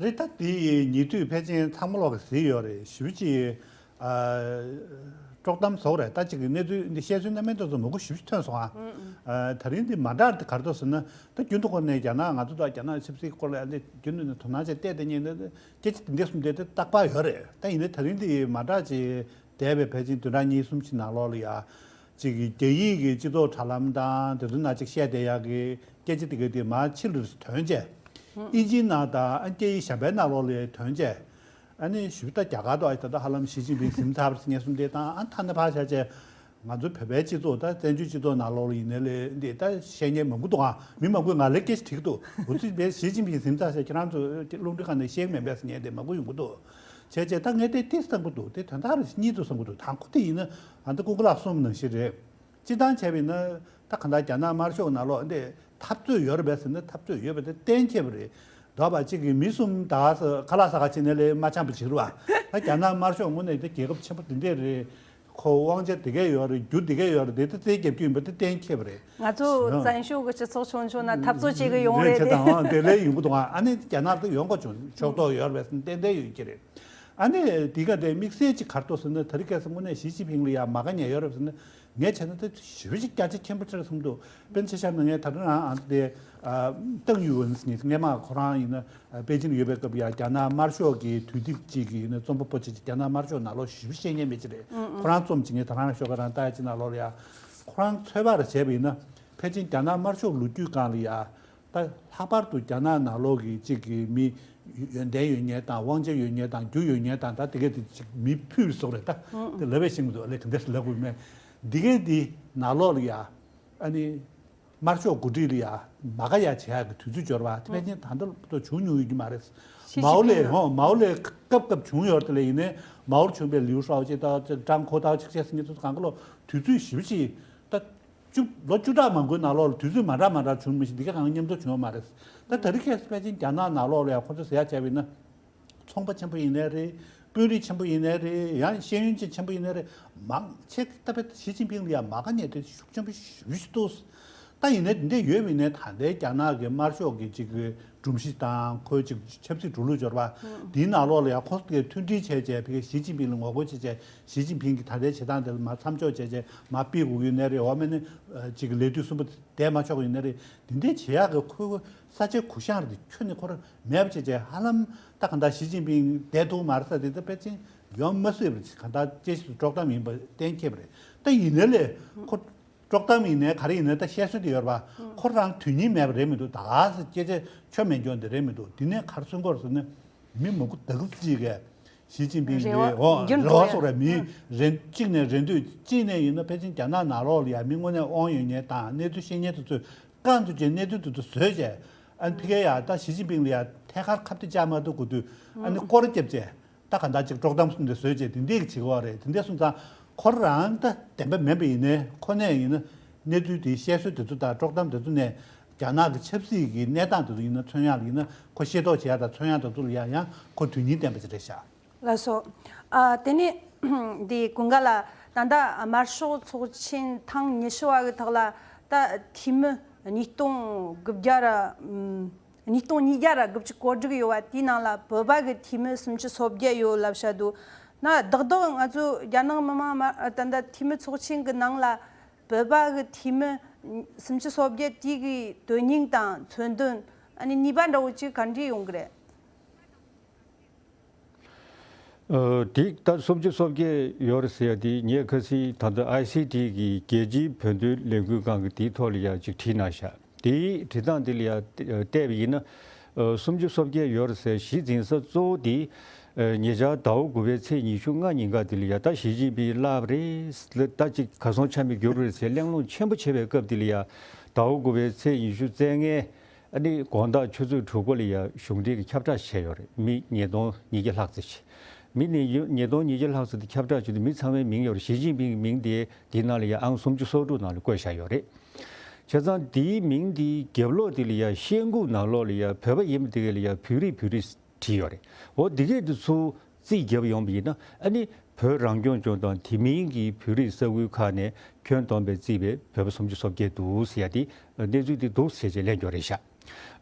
རེད། ད་དེ་ཉེ་དུས་ཕལ་ཆེར་ཚང་མ་ལོག་གིས་གཟིགས་ཡོད་རེད། ཞེ་པོ་ཅིག་ཨ་དཀྲོག་གཏམ་བཟོ་རེད། ད་ཅིག་གི་གནས་ཚུལ་འདི་བཤད་ཚུལ་སྣ་མིན་ཏོག་ཙམ་མང་པོ་ཞེ་པོ་ཅིག་ཐོན་སོང་ཨ། ཨ་ད་རིང་འདི་མ་འདྲ་འདི་ག་རེ་འདུག་ཟེར་ན། ད་རྒྱུན་དུ་ཁོ་ནས་རྒྱ་ནག་ང་ཚོ་དང་རྒྱ་ནག་ཆབ་སྲིད་སྐོར་ལ་ཨ་འདི་རྒྱུན་དུ་ནས་དོ་སྣང་བྱས་བལྟས་བསྡད་མཁན་འདི་སྐད་ཆ་འདི་འདྲ་གསུངས་བསྡད་དེ་རྟག་པར་ཡོད་རེད། ད་ཡིན་ནའི་ད་རིང་འདི་མ་འདྲ་ཅིག་འདས་པའི་ཕལ་ཆེར་བདུན་ཕྲག་གཉིས་གསུམ་ཅིག་ནང་ལོགས་ལ་ཡ། ཅིག་གི་རྒྱ་ཡིག་གི་སྤྱི་ཚོགས་དྲ་ལམ་དང་དེ་ཚོའི་ནང་ཅིག་བཤད་བསྡད་ཡག་གི་སྐད་ཆ་དེ་ག་དེ་མར་ཕྱི་ལ་ཐོན་བྱས། ཨིན་ཇིའི་ནང་དང་ཨ་སྐད་ཡིག་གཞན་པའི་ནང་ལོགས་ལ་ཐོན་བྱས། ཨ་ནི་ཞུ་ད་རྒྱ་གར་དུ་ཨ་ད་ལྟ་ཧ་ལམ་ཞི་ཅིན་ཕིང་ཟིན་ཚར་བ་ངས་གསུངས་དེ་དང་། ཨ་ཐ་ན་ཕར་བཞག་བྱས་ང་ཚོ་བོད་པའི་སྤྱི་ཚོགས་ད་བཙན་བྱོལ་སྤྱི་ཚོགས་ནང་ལོགས་ལ་ཡིན་ནའི་ལས་འདི་ད་བཤད་མཁན་མང་པོ་འདུག་ཨ། མི་མང་པོས་ང་ལ་སྐད་ཆ་དྲིས་ཀྱི་འདུག་འོ་ཙི་བས་ཞི་ཅིན་ཕིང་ཟིན་ཚར་ཟེར་ཁྱེད་རང་ཚོ་རླུང་འཕྲིན་ཁང་ནས་བཤད་ཀྱི་མིན་པས་ཟེར་མཁན་དེ་མང་པོ་ཡོང་གི་འདུག་བྱས་བྱས་ད་ངས་དེ་དེ་བསམ་གྱི་འདུག་དེ་དོན་དག་རེད། གཉིས་འདུག་བསམ་གྱི་འདུག་དང་པོ་དེ་ཡིན་ན་ཨ་ད་ཀུན་དགའ་ལགས་གསུངས་པ་ནང་བཞིན་རེད། སྤྱིར་བཏང་བྱས་པ་ཡིན་ན་ད་གང་ལྟར་རྒྱ་ནག་དམར་ཤོག་ནང་ལོགས་འདི་འཐབ་རྩོད་ཡོད་རེད་པས་ཟེར་ན་འཐབ་རྩོད་ཡོད་པ་དེ་གཏན་འཁེལ་བ་རེད། འདོད་པ་གཅིག་གིས་མི་གསུམ་ད་ཁ་ལག་ཟ་ག་ཕྱིན་ནས་ལས་མ་འཆམ་པ་བྱེད་རུ་བ། ད་རྒྱ་ནག་དམར་ཤོག་དངོས་གནས་དེ་རྒྱལ་ཁབ་ཆེན་པོ་དེ་འདྲས་རེད། ཁོ་དབང་ཆ་དེ་གས་ཡོད་རེད། རྒྱུ་དེ་གས་ཡོད་རེད། དེ་ད་རྩིས་རྒྱབ་རྒྱུ་ཡིན་པ་དེ་གཏན་འཁེལ་བ་རེད། ང་ཚོ་བཙན་བྱོལ་གྱི་སྤྱི་ཚོགས་ཆུང་ཆུང་ན་འཐབ་རྩོད་བྱེད་གི་ཡོང་རེད་དེ། དང་དེ་ལས་ཡོང་གི་འདུག་ཨ་ནི་རྒྱ་ནག་ཏུ་ཡོང་དགོས་བྱུང་ཕྱོགས་གཏོགས་ཡོད་རེད་པས་ཏན་ཏན་ཡོད་ཀྱི་རེད། ཨ་ནི་དེ་ག་དེ་དམིགས་བསལ་གཅིག་ག་རེ་འདུག་ཟེར་ན་ད་རེས་ཁ་སང་དངོས་གནས་ཞི་ཅིན་ཕིང་ལ་ཡང་མ་དགའ་ཉེས་ཡོད་རེད་ཟེར་ན། ངས་བྱས་ན་ད་ཞེ་པོ་ཅིག་སྐད་ཆ་ཁྱད་པར་ཆེ་རེད་བསམ་འདུག་དཔེར་ན་ཆ་བཞག་ན་ངས་ད་ལྟ་རང་ཨ་དེ་ཨ་ཏང་ཡུན་ཟེར་མཁན་སྔས་མ་ཁོ་རང་ཡིན་ན་ཨ་པེ་ཅིན་ཡོད་པའི་སྐབས་ཡ་རྒྱ་ནག་དམར་ཤོག་གི་དུས་དེབ་ཅིག་གི་ཡིན་ན་རྩོམ་པ་པོ་ཅིག་རྒྱ་ནག་དམར་ཤོག་ནང་ལོགས་ཞེ་པོ་ཤེས་མཁན་མི་ཅིག་རེད། ཁོ་རང་རྩོམ་ཅིག་ངས་ད་རང་ཤོག་ཁ་རང་ལྟ་ཡ་ཅིག་ནང་ལོགས་ལ་ཡ་ཁོ་རང་ཚོད་དཔག་རེ་བྱས་པ་ཡིན་ན་ཕལ་ཆེར་རྒྱ་ནག་དམར་ཤོག་ལོ་རྒྱུས་སྒང་ལ་ཡ། ད་ལྷག་པར་དུ་རྒྱ་ནག་ནང་ལོགས་ཀྱི་གཅིག་གི་མི་ཡོན་ཏན་ཡོད་མཁན་དང་དབང་ཆ་ཡོད་མཁན་དང་རྒྱུ་ཡོད་མཁན་དང་ད་དེ་གས་དེ་གཅིག་མི་ཕུད་བཟོ་རེད། ད་དེ་ལབ་པས་ཤེས་མི་འདུག་ཨ་ལས་ག་འདྲ་ལབ་དགོས་མེད། འདི་གས་འདི་ནང་ལོགས་ལ་ཡ་ཨ་ནི་དམར་ཤོག་འགོ་ཁྲིད་ལ་ཡ་མ་དགའ་ཡ་བྱེད་ཡ་གི་དུས་ཚོད་འབྱོར་བ་དེ་ཕལ་ཆེར་ད་ལྟ་བར་དུ་བྱུང་མྱོང་ཡོད་ཀྱི་མ་རེད། ཞི་མའོ་ཅིན་ལས་ཕིང་ཧོ་མའོ་ལས་སྐབས་སྐབས་བྱུང་ཡོད་དེ་ལས་ཡིན་ནའི་མའོ་བྱུང་བའི་ལིའུ་ཧྲའོ་ཅེ་ད་ཀྲང་གོ་ཐའོ་ཅིག་བྱས་ཟིན་གྱི་ཚོ་གང་ག་ལོ་དུས་ཚོད་ཞེ་པོ་ཅིག་ད། བཅུ་ལོ་བཅུ་ཕྲག་མང་པོའི་ནང་ལོགས་ལ་དུས་ཚོད་མ་འདྲ་མ་འདྲ་བྱུང་མི་ཤེས། འདི་ག་གང་མཉམ་དུ་བྱུང་བ་མ་རེད། ད་ད་རེས་ཁ་སང་ཕལ་ཆེར་རྒྱ་ནག་ནང་ལོགས་ལ་ཡང་ཁོ་ཚོ་ཟེར་ཡ་བྱས་པ་ཡིན་ན། ཚོང་པ་ཆེན་པོ་ཡིན་ནའི་རེད། དཔོན་རིགས་ཆེན་པོ་ཡིན་ནའི་རེད། ཡང་ཤེས་ཡོན་ཅན་ཆེན་པོ་ཡིན་ནའི་རེད། མང་ཆེ་ད་བས་ཞི་ཅིན་ཕིང་ལ་ཡང་མ་དགའ་ཉེས་དེ་ཤུགས་ཆེན་པོ་ཞེ་པོ་ཞིག་འདུག་ད་ཡིན་ནའི་འདི་འདྲ་ཡོད་པ་ཡིན་ནའི་ད་ལྟའི་རྒྱ་ནག་གི་དམར་ཤོག་གི་ཅིག་གི་སྒྲོམ་གཞི་དང་ཁོའི་ཅིག་ཆབ་སྲིད་འགྲོ་ལུགས་འབྱོར་བ། འདིའི་ནང་ལོགས་ལ་ཡང་ཁོ་ཚོས་མཐུན་སྒྲིལ་བྱས་བྱས་ཕ་གི་ཞི་ཅིན་ཕིང་ལ་ངོ་རྒོལ་བྱས་བྱས་ཞི་ཅིན་ཕིང་གི་ད་ལྟའི་བྱེད་སྟངས་དེ་ལ་མར་མཚམས་འཇོག་བྱས་བྱས་མར་ཕུད་དགོས་ཀྱི་ཡོད་ནའི་རེད། འོ་མ་ནི་ཅིག་གི་ལས་དུས་གསུམ་པ་བསྡད་མ་ཆོག་གི་ཡོད་ནའི་རེད། འདི་འདྲའི་བྱེད་ཡག་གི་ཁོའི་ས་ཆའི་གུ་ཡངས་རེད། ཁྱོན་ནས་ཁོ་རང་མེད་པ་བྱས་བྱས་ཧ་ལམ་ད་ག་འདྲ་ཞི་ཅིན་ཕིང་བསྡད་ཐུབ་མ་རེད་ས་དེ་ད་ཕལ་ཆེར་ཡོང་མ་སྲིད་པ་ག་འདྲ་དཔྱད་གཞི་དཀྲོག་གཏམ་ཡིན་པ་གཏན་འཁེལ་བ་རེད། ད་ཡིན་ནའི་ལས་ཁོ། དཀྲོག་གཏམ་ཡིན་ནའི་ག་རེ་ཡིན་ནའི་ད་བཤད་སྲོལ་དེ་ཡོད་རེད་པ། ཁོ་རང་དོན་སྙིང་མེད་པ་རེད་མི་འདུག་ད་ག་ས་སྐད་ཆ་ཆོ་མེད་འཇོག་འདི་རེད་མི་འདུག་དེ་ནས་ག་རེ་གསུང་གི་ཡོད་རེད་ཟེར་ན། མི་མང་པོ་ད་གི་ཅིག་གིས་ཞི་ཅིན་ཕིང་རེ་བ་གི་འོ་རྒྱུན་རེ་འགྲོ་བ་ཡ་སོགས་རེད། མི་རེ་གཅིག་ནས་རེ་འདོད་གཅིག་ནས་ཡིན་ན་ཕལ་ཆེར་རྒྱ་ནག་ནང་ལོགས་ལ་ཡ་མི་དངོས་གནས་དབང་ཡོད་མཁན་དང་གནས་ཚུལ་ཤེས་མཁན་དེ་ཚོས་རྐང་བཙུགས་བྱས་གནས་ཚུལ་དེ་ཚོ་བཟོས་བྱས། ཨ་ནི་ཕ་གིར་ཡ་ད་ཞི་ཅིན་ཕིང་ལ་ཡ་ཐད་ཀར་ཁ་གཏད་བཅག་མ་ཐུབ་དགོས་དུས་ཨ་ནི་སྐོར་ར་བརྒྱབ་བྱས། ད་ག་འདྲ་ཅིག་དཀྲོག་གཏམ་གསུངས་ཏེ་བཟོས་བྱས་དེ་འདྲས་ཀྱི་བྱེད་དགོས་རེད། དེ་འདྲས་སོང་ཙང་ཁོ་རང་ད་བདེན་པ་མིན་པ་ཡིན་ནའི་ཁོ་ནས་ཡིན་ན་གནས་ཚུལ་དེའི་བཤད་སྲོལ་དེ་ཚོ་དང་དཀྲོག་གཏམ་དེ་ཚོ་ནས་རྒྱ་ནག་གི་ཆབ་སྲིད་ཀྱི་གནས་སྟངས་དེ་ཚོ་ཡིན་ན་མཚོན་ཡག་ལ་ཡིན་ན་ཁོ་ཤེས་རྟོགས་བྱེད་ཡག་དང་མཚོན་ཡག་དེ་ཚོ་ལ་ཡང་ཡང་ཁོ་དོན་སྙིང་ལྡན་པ་ཅིག་རེད་ཤག་ལགས་སོ། ཨ་དེ་ནས་འདི་ཀུན་དགའ་ལགས་ད་ལྟ་དམར་ཤོག་ཚོགས་ཆེན་ཐེངས་ཉི་ཤུ་བ་གི་ཐོག་ལ་ད་འཐུས་མི་ཉིས་སྟོང་དགུ་བརྒྱ་ར་ཨམ། ཉིས་སྟོང་ཉིས་བརྒྱ་ར་དགུ་བཅུ་གོ་དྲུག་ཡོད་པ་དེའི་ནང་ལ་བོད་པ་གི་འཐུས་མི་སུམ་ཅུ་སོ་བརྒྱད་ཡོད་ལབ་བཤད་འདུག་ན་བདག་བདག་ང་ཚོ་རྒྱ་ནག་མི་དམངས་མ་ད་ལྟ་འཐུས་མི་ཚོགས་ཆེན་གྱི་ནང་ལ་བོད་པ་གི་འཐུས་མི་སུམ་ཅུ་སོ་བརྒྱད་དེ་གི་དོན་སྙིང་དང་མཚོན་དོན། ཨ་ནི་ནུས་པ་འདྲ་བོ་ཅིག་ག་འདྲས་ཡོང་གི་རེད། ཨ། དེ་ད་སུམ་ཅུ་སོ་བརྒྱད་ཡོད་རེད་ཟེར་ཡ་དེ་ངས་ཁ་སང་ད་ལྟ་ཨའི་སི་ཊི་གི་རྒྱལ་སྤྱིའི་བོད་དོན་ལས་འགུལ་ཁང་གི་དེའི་ཐོག་ལ་ཡ་ཅིག་བྲིས་གནང་ཤག་དེའི་བྲིས་སྟངས་དེ་ལ་ཡ་བལྟས་པ་ཡིན་ན། ཨ། སུམ་ཅུ་སོ་བརྒྱད་ཡོད་རེད་ཟེར་གཞི་འཛིན་ས་གཙོ་བོ་དེ། ཨ། ཉེ་ཆར་ཟླ་བ་དགུ་པའི་ཚེས་ཉི་ཤུ་ལྔ་ཉིན་ཀ་དེ་ལ་ཡ་ད་ཞི་ཅིན་ཕིང་བརླགས་པ་རེད། ད་ཅིག་གར་སོང་ཆ་མེད་གྱུར་པ་རེད་ཟེར་གླེང་སློང་ཆེན་པོ་བྱས་པའི་སྐབས་དེ་ལ་ཡ་ཟླ་བ་དགུ་པའི་ཚེས་ཉི་ཤུ་རྩ་ལྔའི་ཨ་ནི་དགོང་དག་ཆུ་ཚོད་དྲུག་པ་ལ་ཡ་གཞུང་འབྲེལ་གྱི་ཁྱབ་བསྒྲགས་བྱས་ཡོད་རེད། མི་ཉིས་སྟོང་ཉིས་བརྒྱ་ལྷག་ཙམ་ཞིག་མི་ནི་ཉིས་སྟོང་ཉིས་བརྒྱ་ལྷག་ཙམ་དེ་ཁྱབ་བསྒྲགས་བྱས་དུས་མི་ཚང་མའི་མིང་ཡོད་རེད། ཞི་ཅིན་ཕིང་གི་མིང་དེ་དེའི་ནང་ལ་ཡ་ཨང་སུམ་ཅུ་སོ་དྲུག་ནང་ལ་བཀོད་བཞག་ཡོད་རེད། བྱས་ཙང་དེའི་མིང་དེའི་རྒྱབ་ལོགས་དེ་ལ་ཡ་ཤེལ་སྒོ་ནང་ལོགས་ལ་ཡ་བོད་པ་ཡིན་པ་དེ་ག་ལ་ཡ་བོད་རིགས་བོད་རིགས་བྲིས་ཡོད་རེད། འོ་འདི་གས་དེ་ཚུར་རྩིས་བརྒྱབ་ཡོང་བ་ཡིན་ན། ཨ་ནི་བོད་རང་སྐྱོང་ལྗོངས་དང་དེ་མིན་གྱི་བོད་རིགས་ས་ཁུལ་ཁག་ནས་ཁྱོན་བསྡོམས་པའི་རྩིས་པའི་བོད་པ་སུམ་ཅུ་སོ་བརྒྱད་འདུག་ཟེར་ཡ་དེ་གནས་ཚུལ་དེ་འདུག་ཟེར་བྱས་གླེང་རྒྱུ་རེད་ཤག་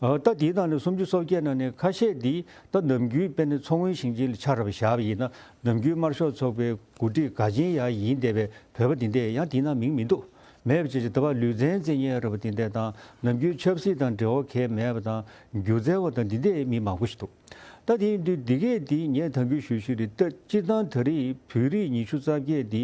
ཨ། ད་དེའི་ནང་ནས་སུམ་ཅུ་སོ་བརྒྱད་ནང་ནས་ཁ་ཤས་འདི་ད་ནམ་རྒྱུན་དཔེར་ན་མཚོ་སྔོན་ཞིང་ཆེན་ལ་ཆ་རོགས་བཞག་པ་ཡིན་ན། ནམ་རྒྱུན་དམར་ཤོག་ཚོགས་པའི་འགོ་ཁྲིད་འགའ་ཅན་ཡང་ཡིན་བསྡད་པའི་བོད་པ་འདི་འདྲས་ཡང་དེའི་ནང་མིང་མི་འདུག་མེད་པ་བྱས་ཙང་ད་བར་ལུས་རྩལ་རྩེད་མཁན་རེད་པ་འདི་འདྲས་དང་། ནམ་རྒྱུན་ཆབ་སྲིད་དང་འབྲེལ་བ་གང་ཡང་མེད་པ་དང་། སྒྱུ་རྩལ་བ་དང་འདི་འདྲས་མི་མང་པོ་ཞིག་འདུག་ད་དེ་ཡིན་དུས་འདི་གས་འདི་ངས་ད་གིན་ཞུས་ཞུས་རེད། ད་སྤྱིར་བཏང་ད་རེས་བོད་རིགས་ཉི་ཤུ་རྩ་བརྒྱད་འདི།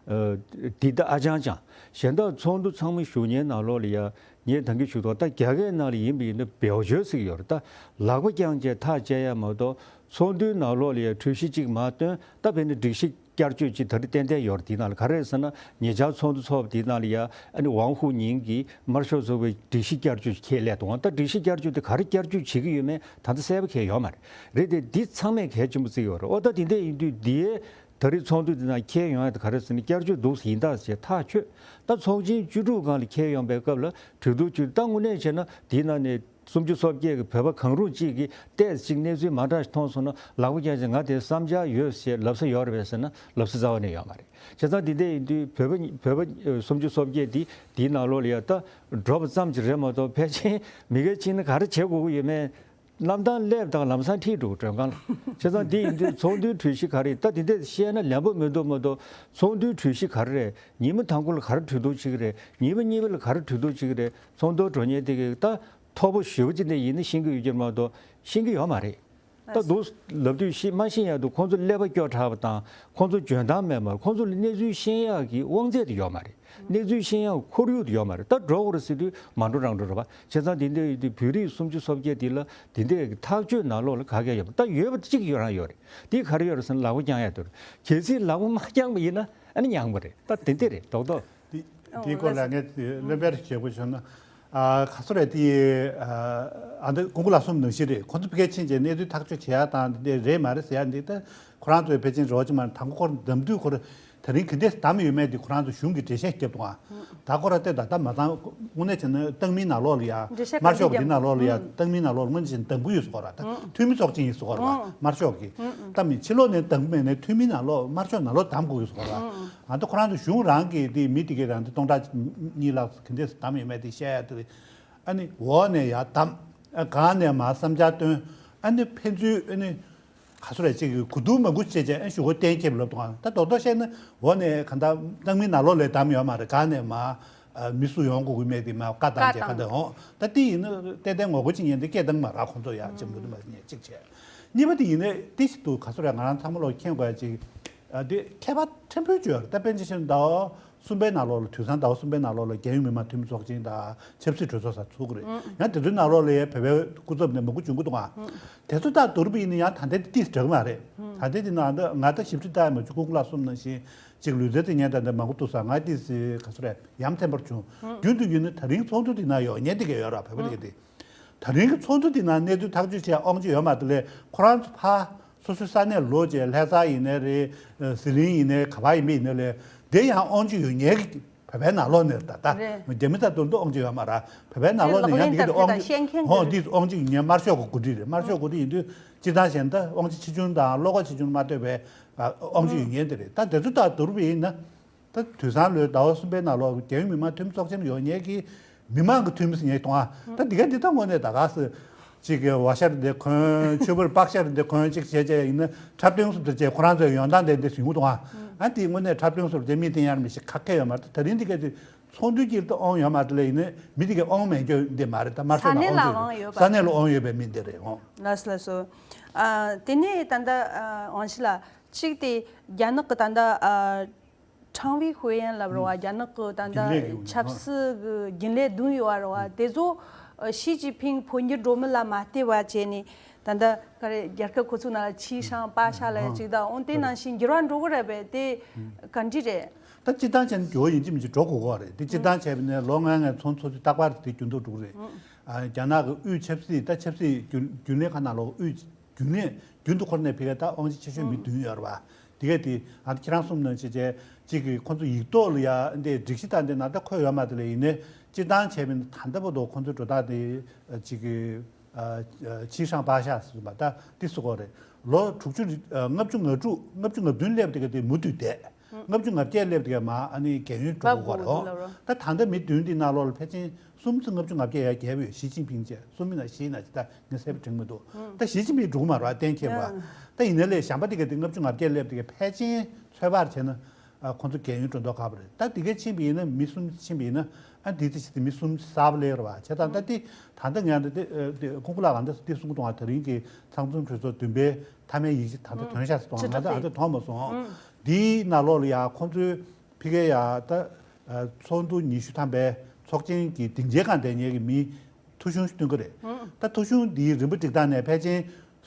ཨ། འདི་ད་ཨ་ཅང་ཅང་། གཞན་དག་ཚོགས་འདུ་ཚང་མ་ཞུ་མཁན་ནང་ལོགས་ལ་ཡ། ངས་ད་གིན་ཞུས་དོ། ད་རྒྱ་སྐད་ནང་ལ་ཡིན་པ་ཡིན་ན་བེའོ་ཇོ་ཟེར་གྱི་ཡོད་རེད། ད་ལག་པ་བརྐྱངས་བྱས་ཐག་བཅད་ཡ་མ་གཏོགས། ཚོགས་འདུའི་ནང་ལོགས་ལ་ཡ་གྲོས་གཞི་གཅིག་མར་བཏོན། ད་དཔེར་ན་སྒྲིག་གཞི་བསྐྱར་བཅོས་ཅིག་ད་རེས་ཏན་ཏན་ཡོད་རེད། དེའི་ནང་ལ་ག་རེ་རེད་ཟེར་ན། ཉེ་ཆར་ཚོགས་འདུ་ཚོགས་པ་དེའི་ནང་ལ་ཡ། ཨ་ནི་ཝང་ཧུའུ་ཉིང་གིས་དམར་ཤོག་ཚོགས་པའི་སྒྲིག་གཞི་བསྐྱར་བཅོས་ཅིག་ཁས་ལེན་གཏོང་། ད་སྒྲིག་གཞི་བསྐྱར་བཅོས་དེ་ག་རེ་བསྐྱར་བཅོས་བྱེད་ཀྱི་ཡོད་མེད་ད་ལྟ་གསལ་པོ་གང་ཡང་ཡོད་མ་རེད། རེད་དེ་འདི་ཚང་མས་གལ་ཆེན་པོ་བརྩི་གི་ཡོད་རེད། ཨོ་ད་དེ་འདྲས་ཡིན་དུས་འདིའི་ད་རེས་ཚོགས་འདུ་འདི་ནང་འཁྱེར་ཡོང་ཡ་དེ་ག་རེ་ཟེར་ན། བསྐྱར་བཅོས་འདུག་ཟེར་ཡིན་ད་ཟེར་ཐག་ཆོད། ད་ཚོགས་ཆེན་བཅུ་དྲུག་སྒང་ལ་འཁྱེར་ཡོང་པའི་སྐབས་ལ་གྲོས་བསྡུར་བཅུ། ད་དངོས་གནས་བྱས་ན་དེའི་ནང་ནས་སུམ་ཅུ་སོ་བརྒྱད་ཀྱི་བོད་པ་གང་རུང་གཅིག་གིས་ཏོག་ཙམ་གནས་ཚུལ་མ་འདྲ་ཞིག་མཐོང་སོང་ན། ལག་པ་བརྐྱངས་བྱས་ང་དེ་བསམ་འཆར་ཡོད་ཟེར་ལབ་ས་ཡོད་རེད་པས་ཟེར་ན། ལབ་ས་རྩ་བ་ནས་ཡོད་མ་རེད། བྱས་ཙང་དེ་འདྲ་ཡིན་དུས་བོད་པ་བོད་པ་སུམ་ཅུ་སོ་བརྒྱད་དེ་དེའི་ནང་ལོགས་ལ་ཡ་ད་འགྲོ་བ་ཙམ་ཅིག་རེད་མ་གཏོགས། ཕལ་ཆེར་མི་སྒེར་གཅིག་ནི་ག་རེ་བྱེད་དགོས་ཀྱི་ཡོད་མེད། གནམ་ཐང་སླེབས་དང་ལམ་སང་ཁྲིད་འགྲོ་མགྲོན་ཁང་ལ། བྱས་ཙང་འདི་ཡིན་དུས་ཚོགས་འདུའི་གྲོས་གཞི་ག་རེ། ད་དེ་འདྲས་བཤད་ན་ལན་པོ་མི་འདུག་མ་གཏོགས། ཚོགས་འདུའི་གྲོས་གཞི་ག་རེ་རེད། ཉི་མ་དང་པོ་ལ་ག་རེ་གྲོས་བསྡུར་བྱེད་ཀྱི་རེད། ཉི་མ་གཉིས་པ་ལ་ག་རེ་གྲོས་བསྡུར་བྱེད་ཀྱི་རེད། ཚོགས་འདུར་འགྲོ་མཁན་དེ་གས་ད་མཐོ་པོ་ཞེ་པོ་ཅིག་འདྲ་ཡིན་ན་ཤེས་ཀྱི་ཡོད་ཀྱི་རེད་མ་གཏོགས་ཤེས་ཀྱི་ཡོད་མ་རེད། ད་འདུག་ལབ་དུས་ཤེས་མ་ཤེས་ཡག་འདུག་ཁོང་ཚོ་ཀླད་པ་སྐྱོ་དྲགས་པ་དང་། ཁོང་ཚོ་འཇོན་ཐང་མེད་པ། ཁོང་ཚོ་ལ་གནས་ཚུལ་ཤེས་ཡག་གི་དབང་ཚད་དེ་ཡོད་མ་རེད། གནས་ཚུལ་ཤེས་ཡག་ཁོར་ཡུག་དེ་ཡོད་མ་རེད། ད་འགྲོ་དགོས་རེད་ཟེར་དུས་མ་འགྲོ་རང་འགྲོ་རེད་པ། བྱས་ཙང་དེ་འདྲ་ཡོད་དུས་བོད་རིགས་སུམ་ཅུ་སོ་བརྒྱད་དེ་ལ་དེ་འདྲའི་ཐག་གཅོད་ནང་ལོགས་ལ་ག་གེ་ཡོད་མ་རེད། ད་ཡོད་པ་གཅིག་ཡོད་རང་ཡོད་རེད། དེ་ག་རེ་ཡོད་རེད་ཟེར་ན་ལག་པ་བརྐྱང་ཡག་དེ་རེད། གལ་སྲིད་ལག་པ་མ་བརྐྱངས་པ་ཡིན་ན་ཨ་ནི་ཉམས་པ་རེད། ད་དེ་འདྲ་རེད་རྡོག་རྡོག་དེ་དེའི་སྐོར་ལ་ངས་བློ་འབད་བྱེད་དགོས་བྱུང་ན། ཨ་ག་ཚོད་རེད་དེ། ཨ་འདི་ཀུང་ཀུ་ལགས་གསུངས་ནང་བཞིན་རེད། ཁོང་ཚོ་ཕ་གིར་ཕྱིན་རྗེས་གནས་ཚུལ་ཐག་གཅོད་བྱེད་ཡ་དང་འདི་འདྲ་རེད་མ་རེད་ཟེར་ཡ་འདི་ད་ཁོ་རང་ཚོའི་ཕལ་ཆེར་རོགས་ཅིག་མ་རེད། དང་པོ་ཁོ་རང་འདེམས་དུས་ཁོ་རང་དེ་རིང་ག་འདྲས་བདམས་ཡོད་མེད་དེ་ཁོ་རང་ཚོ་གཞུང་གིས་འགྲེལ་བཤད་རྒྱབ་འདུག་ཨ། ད་ཁོ་རང་དེ་ད་ལྟ་མ་བཏང་། དངོས་གནས་བྱས་ན་བཏང་མིའི་ནང་ལོགས་ལ་ཡ། འགྲེལ་བཤད་དམར་ཤོག་གི་ག་འདྲས་དེ་ནང་ལོགས་ལ་ཡ། རྒྱབ། བཏང་མིའི་ནང་ལོགས་ལ་དངོས་གནས་བྱས་ན་འདེམས་ཀྱི་ཡོད་ཟེར་གོ་ར། ད་འཐུས་མི་ཚོགས་ཆེན་ཡིན་ཟེར་གོ་ར་བ། དམར་ཤོག་གི། ད་མི་ཕྱི་ལོགས་ནས་འདེམས་མེད་ནས་འཐུས་མི་ནང་ལོགས་དམར་ཤོག་ནང་ལོགས་འདེམས་དགོས་ཀྱི་ཟེར་གོ་ར་བ། ཨ་ད་ཁོ་རང་ཚོ་གཞུང་རང་གིས་དེ་མི་དེ་གས་རང་དེ་སྟོང་ཕྲག་གཉིས་ལྷག་ག་འདྲས་བདམས་ཡོད་མེད་དེ་བཤད་ཡ་དེ། ཨ་ནི་འོག་ནས་ཡར་བདམས། ཨ་སྒང་ནས་མར་བསམ་འཆར་བཏོན། ཨ་ནི་ཕན་ཚུན་ཨ་ནི་ག་ཚོད་རེད་ཅིག་གི་གོ་བསྡུར་མང་པོ་བྱས་བྱས་ཨ་ཞུ་སྒོ་གཏན་འཁེལ་ལབ་འདུག་ཨ་ད་རྡོག་རྡོག་བཤད་ན་འོག་ནས་གང་ལྟར་བཏང་མིའི་ནང་ལོགས་ལ་བདམས་ཡོད་མ་རེད། སྒང་ནས་མར་ཨ་མི་སུ་ཡོང་དགོས་ཀྱི་མེད་དེ་མར་བཀའ་བཏང་བྱས་ག་འདྲ་འོང་། ད་དེ་ཡིན་ན་ཏན་ཏན་ངོ་རྒོལ་བྱེད་མཁན་དེ་སྐད་བཏང་མ་རག་ཁོང་ཚོ་ཡང་ཅིག་མུ་མཐུད་མ་བྱེད་མཁན་གཅིག་བྱས། གཉིས་པ་དེ་ཡིན་ན་དེ་ཞིག་འདུག་ག་ཚོད་རེད། ང་རང་ཚང་མ་ལོག་མཁྱེན་དགོས་ཡ་ཅིག་ཨ་དེ་ཁྱད་པར་ཕྲན་བུ་ཅིག་ཡོད་རེད། ད་དཔེར་ན་ཆ་བཞག་ན་ཟླ་བ་གསུམ་པའི་ནང་ལོགས་ལ་དུས་སང་ཟླ་བ་གསུམ་པའི་ནང་ལོགས་ལ་རྒྱལ་ཡོངས་མི་དམངས་འཐུས་མི་ཚོགས་ཆེན་དང་ཆབ་སྲིད་གྲོས་ཚོགས་ཟེར་ཚུགས་ཀྱི་རེད། ཡང་དེ་ཚོའི་ནང་ལོགས་ལ་ཡ་བོད་པའི་སྐུ་ཚབ་ནས་མང་པོ་བྱུང་གི་འདུག་ཨ། དེ་ཚོ་དང་བསྡུར་བ་ཡིན་ན་ཡང་ད་ལྟའི་དེ་ཏིས་འདྲ་གི་མ་རེད། ད་ལྟའི་དེ་ནང་ད་ང་ད་ཞིབ་ཕྲ་ལྟ་ཡ་མ་བྱུང་། ཀུང་ཀུ་ལགས་གསུངས་ནང་བཞིན་ཅིག་ལུས་རྩལ་རྩེད་མཁན་དང་འདྲ་མང་པོ་འདུག་ས། ང་ཏིས་ག་ཚོད་རེད་ཡ་མཚན་པར་བྱུང་། རྒྱུན་དུ་ཡིན་ན་ད་རིང་ཚོགས་འདུ་དེ་ནང་ཡོད་མཁན་དེ་གས་ཡོད་ར། བོད་པ་དེ་གས་དེ། ད་རིང་གི་ཚོགས་འདུ་འདི་ནང་གནས་ཚུལ་ཐག་གཅོད་བྱས་དབང་ཆ་ཡོད་མ་རེད་ལས། ཁོ་རང་ཚོ་ཕར་སོ་སོའི་ས་གནས་ལོག་བྱས། ལྷ་ས་ཡིན་ནའི་རེད། ཟི་ལིང་ཡིན་ནའི་ག་པར་ཡིན་པ་ཡིན་ནའི་ལས། དེ་ཡང་དབང་ཆ་ཡོད་མཁན་གྱི་བོད་པའི་ནང་ལོགས་ནས་རེད། ད་ལྟ་རྒྱ་མི་ད་དུང་དུ་དབང་ཆ་ཡོད་མ་རེད། བོད་པའི་ནང་ལོགས་ནས་ཡང་འདི་གི་དབང་ཆ་ཧོ་འདི་དབང་ཆ་ཡོད་མཁན་དམར་ཤོག་གི་འགོ་ཁྲིད་རེད། དམར་ཤོག་འགོ་ཁྲིད་ཡིན་དུས་སྤྱིར་བཏང་བྱས་ན་ད་དབང་ཆ་ཆེ་ཆུང་དང་བློ་ཁོག་ཆེ་ཆུང་མ་ལྟོས་པའི་དབང་ཆ་ཡོད་མཁན་དེ་རེད། ད་དེ་ཚོ་དང་བསྡུར་བ་ཡིན་ན། ད་དུས་སང་ལོའི་ཟླ་བ་གསུམ་པའི་ནང་ལོགས་རྒྱལ་ཡོངས་མི་དམངས་འཐུས་མི་ཚོགས་ཆེན་ཡོད་མཁན་གྱི་མི་མང་གི་འཐུས་མི་ཟེར་མཁན་གཏོང་ཨ། ད་འདི་ག་འདི་ད་དངོས་གནས་ད་ག་ཟེ་ གཅིག་གི་བ་ཤར་འདི་གོན། ཆུ་བུར་པག་ཤར་འདི་གོན་གཅིག་བྱས་བྱས་ཡིན་ན་འཁྲབ་སྟོན་སུ་འདི་བྱས་ཁོ་རང་ཚོའི་ཡོན་བདག་འདི་འདི་ཟིན་གོ་འདུག་ཨ། ཨ་དེ་དངོས་གནས་འཁྲབ་སྟོན་སུ་འདི་མི་བསྟན་ཡར་མི་ཞིག་ཁ་ཁ་ཡོད་མ་རེད། ད་རིང་འདི་ག་དེ་ཚོགས་འདུའི་དཀྱིལ་དུ་དབང་ཡོད་མ་རེད་ལ། ཡིན་ན་མི་དེ་གའི་དབང་མེད་རྒྱུ་འདི་མ་རེད། ད་དམར་ཤོག་ནང་ས་གནས་ལ་དབང་ཡོད་པ། ས་གནས་ལ་དབང་ཡོད་པའི་མི་འདི་རེད་འོང་། ལགས་སོ་ལགས་སོ། ཨ་དེ་ནས་ད་ལྟ་ཨ་ཝང་ཞི་ལགས་གཅིག་དེ་རྒྱ་ནག་གི་ད་ལྟ་ཨ་ཁྲང་ཝེ་ཧུའེ་ཡན་ལབ་རེད་བ། རྒྱ་ནག་གི་ད་རྒྱུན་ལས་ཀྱི་ཡོད་ཆབ་སྲིད་ཀྱི་རྒྱུན་ལས་བདུན་ཡོད་རེད་བ། དེ་ཚོ་ཨ་ཞི་ཅིན་ཕིང་འཕོ་འགྱུར་འགྲོ་མིན་ལ་མ་ལྟོས་པ་བྱས་ནས་ད་ལྟ་ག་རེ་རྒྱལ་ཁབ་ཁོ་ཚོའི་ནང་ལ་ཆི་ཧྲང་པ་ཤ་ལབ་ཡ་ཅིག་དང་འོང་། དེ་ནང་བཞིན་འགྱུར་བ་འགྲོ་གི་རེད་པས། དེ་ག་འདྲ་རེད། ད་སྤྱིར་བཏང་བྱས་ན་འགྱུར་བ་ཡིན་གཅིག་མིན་གཅིག་འགྲོ་དགོས་ཀྱི་རེད། དེ་སྤྱིར་བཏང་བྱས་པ་ཡིན་ན་ལོ་ལྔའི་ངང་ཚོང་ཚོ་དེ་རྟག་པར་དེ་འགྱུར་ལྡོག་འགྲོ་གི་རེད། ཨ་རྒྱ་ནག་གི་དབུས་ཆབ་སྲིད་ད་ཆབ་སྲིད་རྒྱུན་རྒྱུན་ལས་ཁག་ནང་ལོགས་དབུས་རྒྱུན་ལས་རྒྱུན་དུ་འཁོར་ནས་ཕ་གི་ད་དབང་ཆ་ཆེ་ཤོས་མི་བདུན་ཡོད་རེད་བ། དེ་གས་དེ་ཨ་ཁྱེད་རང་གསུངས་ནང་བཞིན་བྱས་གཅིག་གིས་ཁོང་ཚོ་ཡིག་ཐོག་ལ་ཡ་འདི་སྒྲིག་གཞི་དང་འདི་ནང་ད་འཁོད་ཡོད་མ་རེད་ལ། ཡིན་ནའི་སྤྱིར་བཏང་བྱས་པ་ཡིན་ན་ད་ལྟ་བར་དུ་ཁོང་ཚོའི་འགྲོ་སྟངས་དེ་གཅིག་གིས་ཆི་ཧྲང་པ་ཤ་ཟེར་བ་ད་འདི་སུ་གོ་རེད། ལོ་དྲུག་ཅུ་རེ་ལྔ་བཅུ་ང་དྲུག་ལྔ་བཅུ་ང་བདུན་སླེབས་དེ་ག་དེ་མུ་མཐུད་བསྡད། ལྔ་བཅུ་ང་བརྒྱད་སླེབས་དེ་ག་མ་ཨ་ནི་རྒས་ཡོལ་འགྲོ་གི་རེད་འོ། ད་ད་ལྟ་མི་བདུན་འདི་ནང་ལོགས་ལ་ཕལ་ཆེར་གསུམ་ཚོ་ལྔ་བཅུ་ང་བརྒྱད་ཡར་རྒས་པ་ཡོད། ཞི་ཅིན་ཕིང་བཅས་གསུམ་ཡིན་ན་བཞི་ཡིན་ན་ཅི་ད་ངས་གསལ་པོ་དྲན་མི་འདུག་ད་ཞི་ཅིན་ཕིང་འགྲོ་གི་མ་རེད་བ། གཏན་འཁེལ་བ། ད་ཡིན་ན་ལས་གཞན་པ་དེ་ག་དེ་ལྔ་བཅུ་ང་བརྒྱད་སླེབས་དེ་ག་ཕལ་ཆེར་ཚོད་དཔག་བྱས་ན། ཨ་ཁོང་ཚོ་རྒས་ཡོལ་འགྲོ་མདོག་ཁ་པོ་རེད། ད་དེ་ག་ཕྱིན་པ་ཡིན་ན་མི་གསུམ་ཕྱིན་པ་ཡིན་ན་ཨ་འདི་ཚེ་ཞིག་དེ་མི་གསུམ་གསར་པ་སླེབས་རེད་བ། བྱས་ཙང་ད་དེ་ད་ལྟ་ངས་ད་དེ་ཁུང་ཁུ་ལགས་ཨ་ད་དེ་གསུང་གི་འདུག་ད་རིང་གི་ཚང་འཛོམས་གྲོས་ཚོགས་བདུན་པའི་མཐའ་མའི་ཡིག་ཆ་ད་ལྟ་ཐོན་ཤག་ཟེར་འདུག་ང་ད་ཨ་ད་མཐོང་མ་སོང་། འདིའི་ནང་ལོགས་ལ་ཡ་ཁོང་ཚོའི་ཕ་གིའི་ཡ་ད་ཚོགས་འདུ་ཉི་ཤུ་ཐམ་པའི་ཚོགས་ཆེན་གྱི་སྡིངས་ཆའི་སྒང་བསྡད་མཁན་གྱི་མི་ཐོ་གཞུང་ཞིག་སྟོན་གྱི་རེད། ད་ཐོ་གཞུང་འདིའི་རིམ་པ་སྒྲིག་སྟངས་ནས་ཕལ་ཆེར་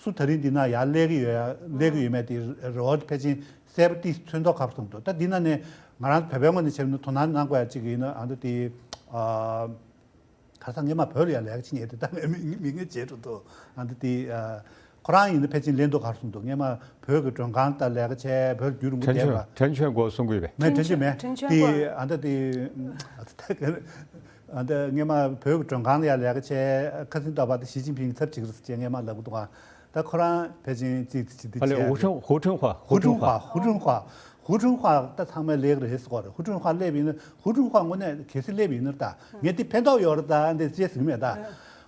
སུ་ད་རིང་འདི་ན་ཡར་སླེབས་ཀྱི་ཡོད་ཡ་སླེབས་ཀྱི་ཡོད་མེད་དེ་རེ་བ་ཕལ་ཆེར་གསལ་པོ་ཏིས་མཚོན་མདོག་ཁ་པོ་མཐོང་འདུག་ད་འདི་ན་ནས་ང་རང་བོད་པའི་ངོས་ནས་བྱས་ན་དོ་སྣང་གནང་དགོས་ཡ་གཅིག་ཡིན་ན་ཨ་ད་དེ་ཨ། ཁ་སང་ངས་མ་བོད་ལ་ཡ་ལས་ཀ་བྱེད་མཁན་དེ་ད་ངས་མི་མི་ངས་བརྗེད་འགྲོ་འདུག་ཨ་ད་དེ་ཨ། ཁོ་རང་ཡིན་ན་ཕལ་ཆེར་ལེན་འདུག་ག་རེ་གསུངས་འདུག་ངས་མ་བོད་ཀྱི་མགྲོན་ཁང་དང་ལས་ཀ་བྱས་བོད་བརྒྱུད་རིང་པོ་བསྡད་པ། ཁྲེན་ཆོན་གོ་གསུང་གི་ཡོད་པས། ངས་ཁྲེན་ཆོན་མེད་ཁྲེན་ཆོན་དེ་གོ་ཨ་ད་དེ་ཨ་ད་ངས་མ་བོད་ཀྱི་མགྲོན་ཁང་ལ་ཡ་ལས་ཀ་བྱས་ཁ་སང་ཏོག་པ་ད་ཞི་ཅིན་ཕིང་ཚབ་བྱེད་ཀྱི་རེད་ཟེར་བྱས་ངས་མ་ལབ་གི་འདུག་ཨ་ད་ཁོ་རང་ཕལ་ཆེར་ཅིག་ཅིག་དེ་ཨ་ལས་བྱས་ཧུ་ཁྲུན་ཧུ་ཁྲུན་ཧྭ་ཧུ་ཧུ་ཁྲུན་ཧྭ་ཧུ་ཁྲུན་ཧྭ་ཧུ་ཁྲུན་ཧྭ་ད་ཚང་མས་ལས་ཀྱི་རེད་ཟེར་གོ་རེད། ཧུ་ཁྲུན་ཧྭ་སླེབས་ཡིན་ན་ཧུ་ཁྲུན་ཧྭ་དངོས་གནས་གལ་སྲིད་སླེབས་ཡིན་ན་ད་ངས་དེ་ཕན་ཐོགས་ཡོད་རེད་ད་འདི་ཅེས་ཟེར་གི་མེད་ད།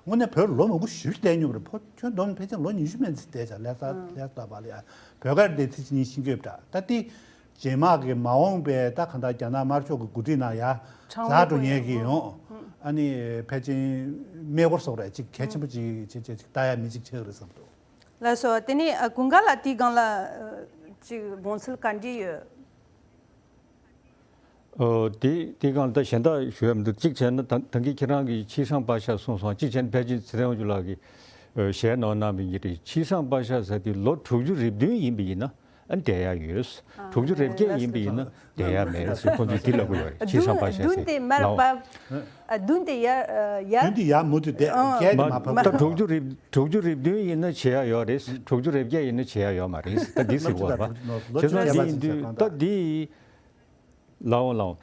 དངོས་གནས་བོད་ལོ་མང་པོ་ཞེ་པོ་བསྡད་མྱོང་རེད། ཕོ་ཁྱོད་འདོམ་ཕལ་ཆེར་ལོ་ཉི་ཤུ་མན་ཙམ་བསྡད་ཀྱང་ལས་ས་ལས་ས་བ་ལ་ཡ་བོད་སྐད་དེ་ཚིག་གཉིས་ཤེས་ཀྱི་ཡོད་པ་འདྲ། ད་དེ་རྗེས་མ་གི་མ་འོངས་པའི་ད་གང་ལྟར་རྒྱ་ནག་དམར་ཤོག་གི་འགོ་ཁྲིད་ནང་ཡ་ཛ་འགྲོ་ཉེན་གི་ཡོང་ཨ་ནི་ཕལ་ཆེར་གནས་སྐོར་སོགས་རེད་ཅིག་གལ་ཆེན་པོ་ཅིག་བྱེད་བྱེད་ཅིག་ལྟ་ཡ་མི་ཅིག་ཆགས་རེད་བསམ་འདུག་ལགས་སོ། དེ་ནས་ཨ་ཀུན་དགའ་ལགས་དེའི་སྒང་ལ་ཨ་ཅིག་དགོངས་ཚུལ་ག་འདྲ་ཡོད། ཨོ། དེ་དེ་སྒང་ལ་ད་གཞན་དག་ཞུ་ཡ་མི་འདུག་གཅིག་བྱས་ན་ད་ད་གིན་ཁྱེད་རང་གིས་ཆི་ཧྲང་པ་ཤ་གསུངས་སོང་། གཅིག་བྱས་ན་ཕལ་ཆེར་ཚེ་རིང་དབང་ཕྱུག་ལགས་ཀྱིས་ཨོ་ཞལ་ནང་གནང་བའི་ཉིན་རེ་ཆི་ཧྲང་པ་ཤ་ཟེར་དེ་ལོ་དྲུག་ཅུ་རེ་བདུན་ཡིན་པ་ཡིན་ན་ཨ་བསྡད་ཡ་ཡོད། དྲུག་ཅུ་རེ་བརྒྱད་ཡིན་པ་ཡིན་ན་བསྡད་ཡ་མེད་ཟེར་ཁོང་ཚོས་དེ་ལབ་ཀྱི་ཡོད་རེད། ཆི་ཧྲང་པ་ཤ་ཟེར་བདུན་དེ་མར་ལའོ་བབས། ཨ་བདུན་དེ་ཡར་ཨ་ཡར་བདུན་དེ་ཡར་མུ་མཐུད་བསྡད། ཨ་བརྒྱད་དེ་མར་བབས། ད་དྲུག་ཅུ་རེ་དྲུག་ཅུ་རེ་བདུན་ཡིན་ན་བྱེད་ཡ་ཡོད་རེད། དྲུག་ཅུ་རེ་བརྒྱད་ཡིན་ན་བྱེད་ཡ་ཡོད་མ་རེད། ད་འདི་ཟེར་གྱི་ཡོད་རེད་པ། བྱས་ཙང་འདི་ཡིན་དུས་ད་འདི། ལའོ་ལའོ།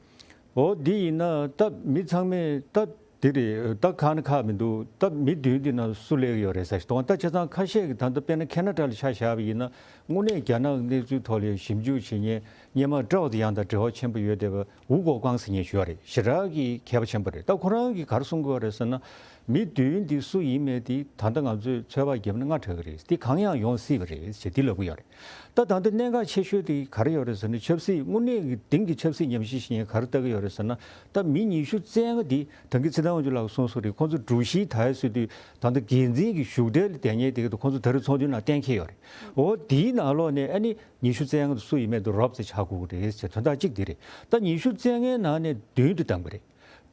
འོ་འདི་ཡིན་ན་ད་མི་ཚང་མས་ད་འདི་རེད་ད་ཁག་ནི་ཁག་མི་འདུག་ད་མི་བདུན་འདི་ནང་སུ་སླེབས་ཀྱི་ཡོད་རེད་ཟེར་གྱི་འདུག་ད་བྱས་ཙང་ཁ་ཤས་ཀྱིས་ད་ལྟ་དཔེར་ན་ཁེ་ན་ཌ་ལ་ཆ་བཞག་པ་ཡིན་ན་དངོས་གནས་རྒྱ་ནག་གི་གནས་ཚུལ་ཐོག་ལ་ཞིབ་འཇུག་བྱེད་མཁན་སྔོན་མ་ཀྲའོ་ཙི་ཡང་དང་འབྲེལ་བ་ཆེན་པོ་ཡོད་བསྡད་པ་ཝུ་གོ་ཀང་ཟེར་མཁན་ཞིག་ཡོད་རེད། ཞེ་དྲག་གི་མཁས་པ་ཆེན་པོ་རེད། ད་ཁོ་རང་གིས་ག་རེ་གསུང་གི་ཡོད་རེད་ཟེར་ན་མི་བདུན་འདི་སུ་ཡིན་མེད་དེ་ད་ལྟ་ང་ཚོས་ཚོད་དཔག་བརྒྱབ་ན་སྔ་དྲགས་ཀྱི་རེད། དེ་གང་ཡང་ཡོང་སྲིད་པ་རེད་ཅེས་འདི་ལབ་ཀྱི་ཡོད་རེད། ད་ད་ལྟ་གནད་འགག་ཆེ་ཤོས་དེ་ག་རེ་ཡོད་རེད་ཟེར་ན་ཆབ་སྲིད་དངོས་གནས་ཀྱི་གཏིང་གི་ཆབ་སྲིད་ཉམས་ཞིབ་བྱེད་མཁན་ག་རེ་ལྟ་གི་ཡོད་རེད་ཟེར་ན་ད་མི་ཉི་ཤུ་རྩ་ལྔ་འདི་ད་གིན་ཚེ་བརྟན་དབང་ཕྱུག་ལགས་གསུངས་སོང་རེད། ཁོང་ཚོ་དྲུག་བཞིའི་ད་ཟེར་དུས་ད་ལྟ་འགན་འཛིན་གྱི་བཞུགས་གྲལ་ལ་བསྡད་མཁན་དེ་ག་དུ་ཁོང་ཚོ་ད་རེས་ཚོགས་འདུའི་ནང་གཏན་འཁེལ་ཡོད་རེད། འོ་དེའི་ནང་ལོགས་ནས་ཨ་ནི་ཉི་ཤུ་རྩ་ལྔ་དུ་སུ་ཡིན་མེད་དུ་རོབ་ཙམ་ཆགས་དགོས་ཀྱི་རེད་ཟེར་དོན་དག་གཅིག་དེ་རེད། ད་ཉི་ཤུ་རྩ་ལྔའི་ནང་ནས་བདུན་དུ་བདམས་པ་རེད།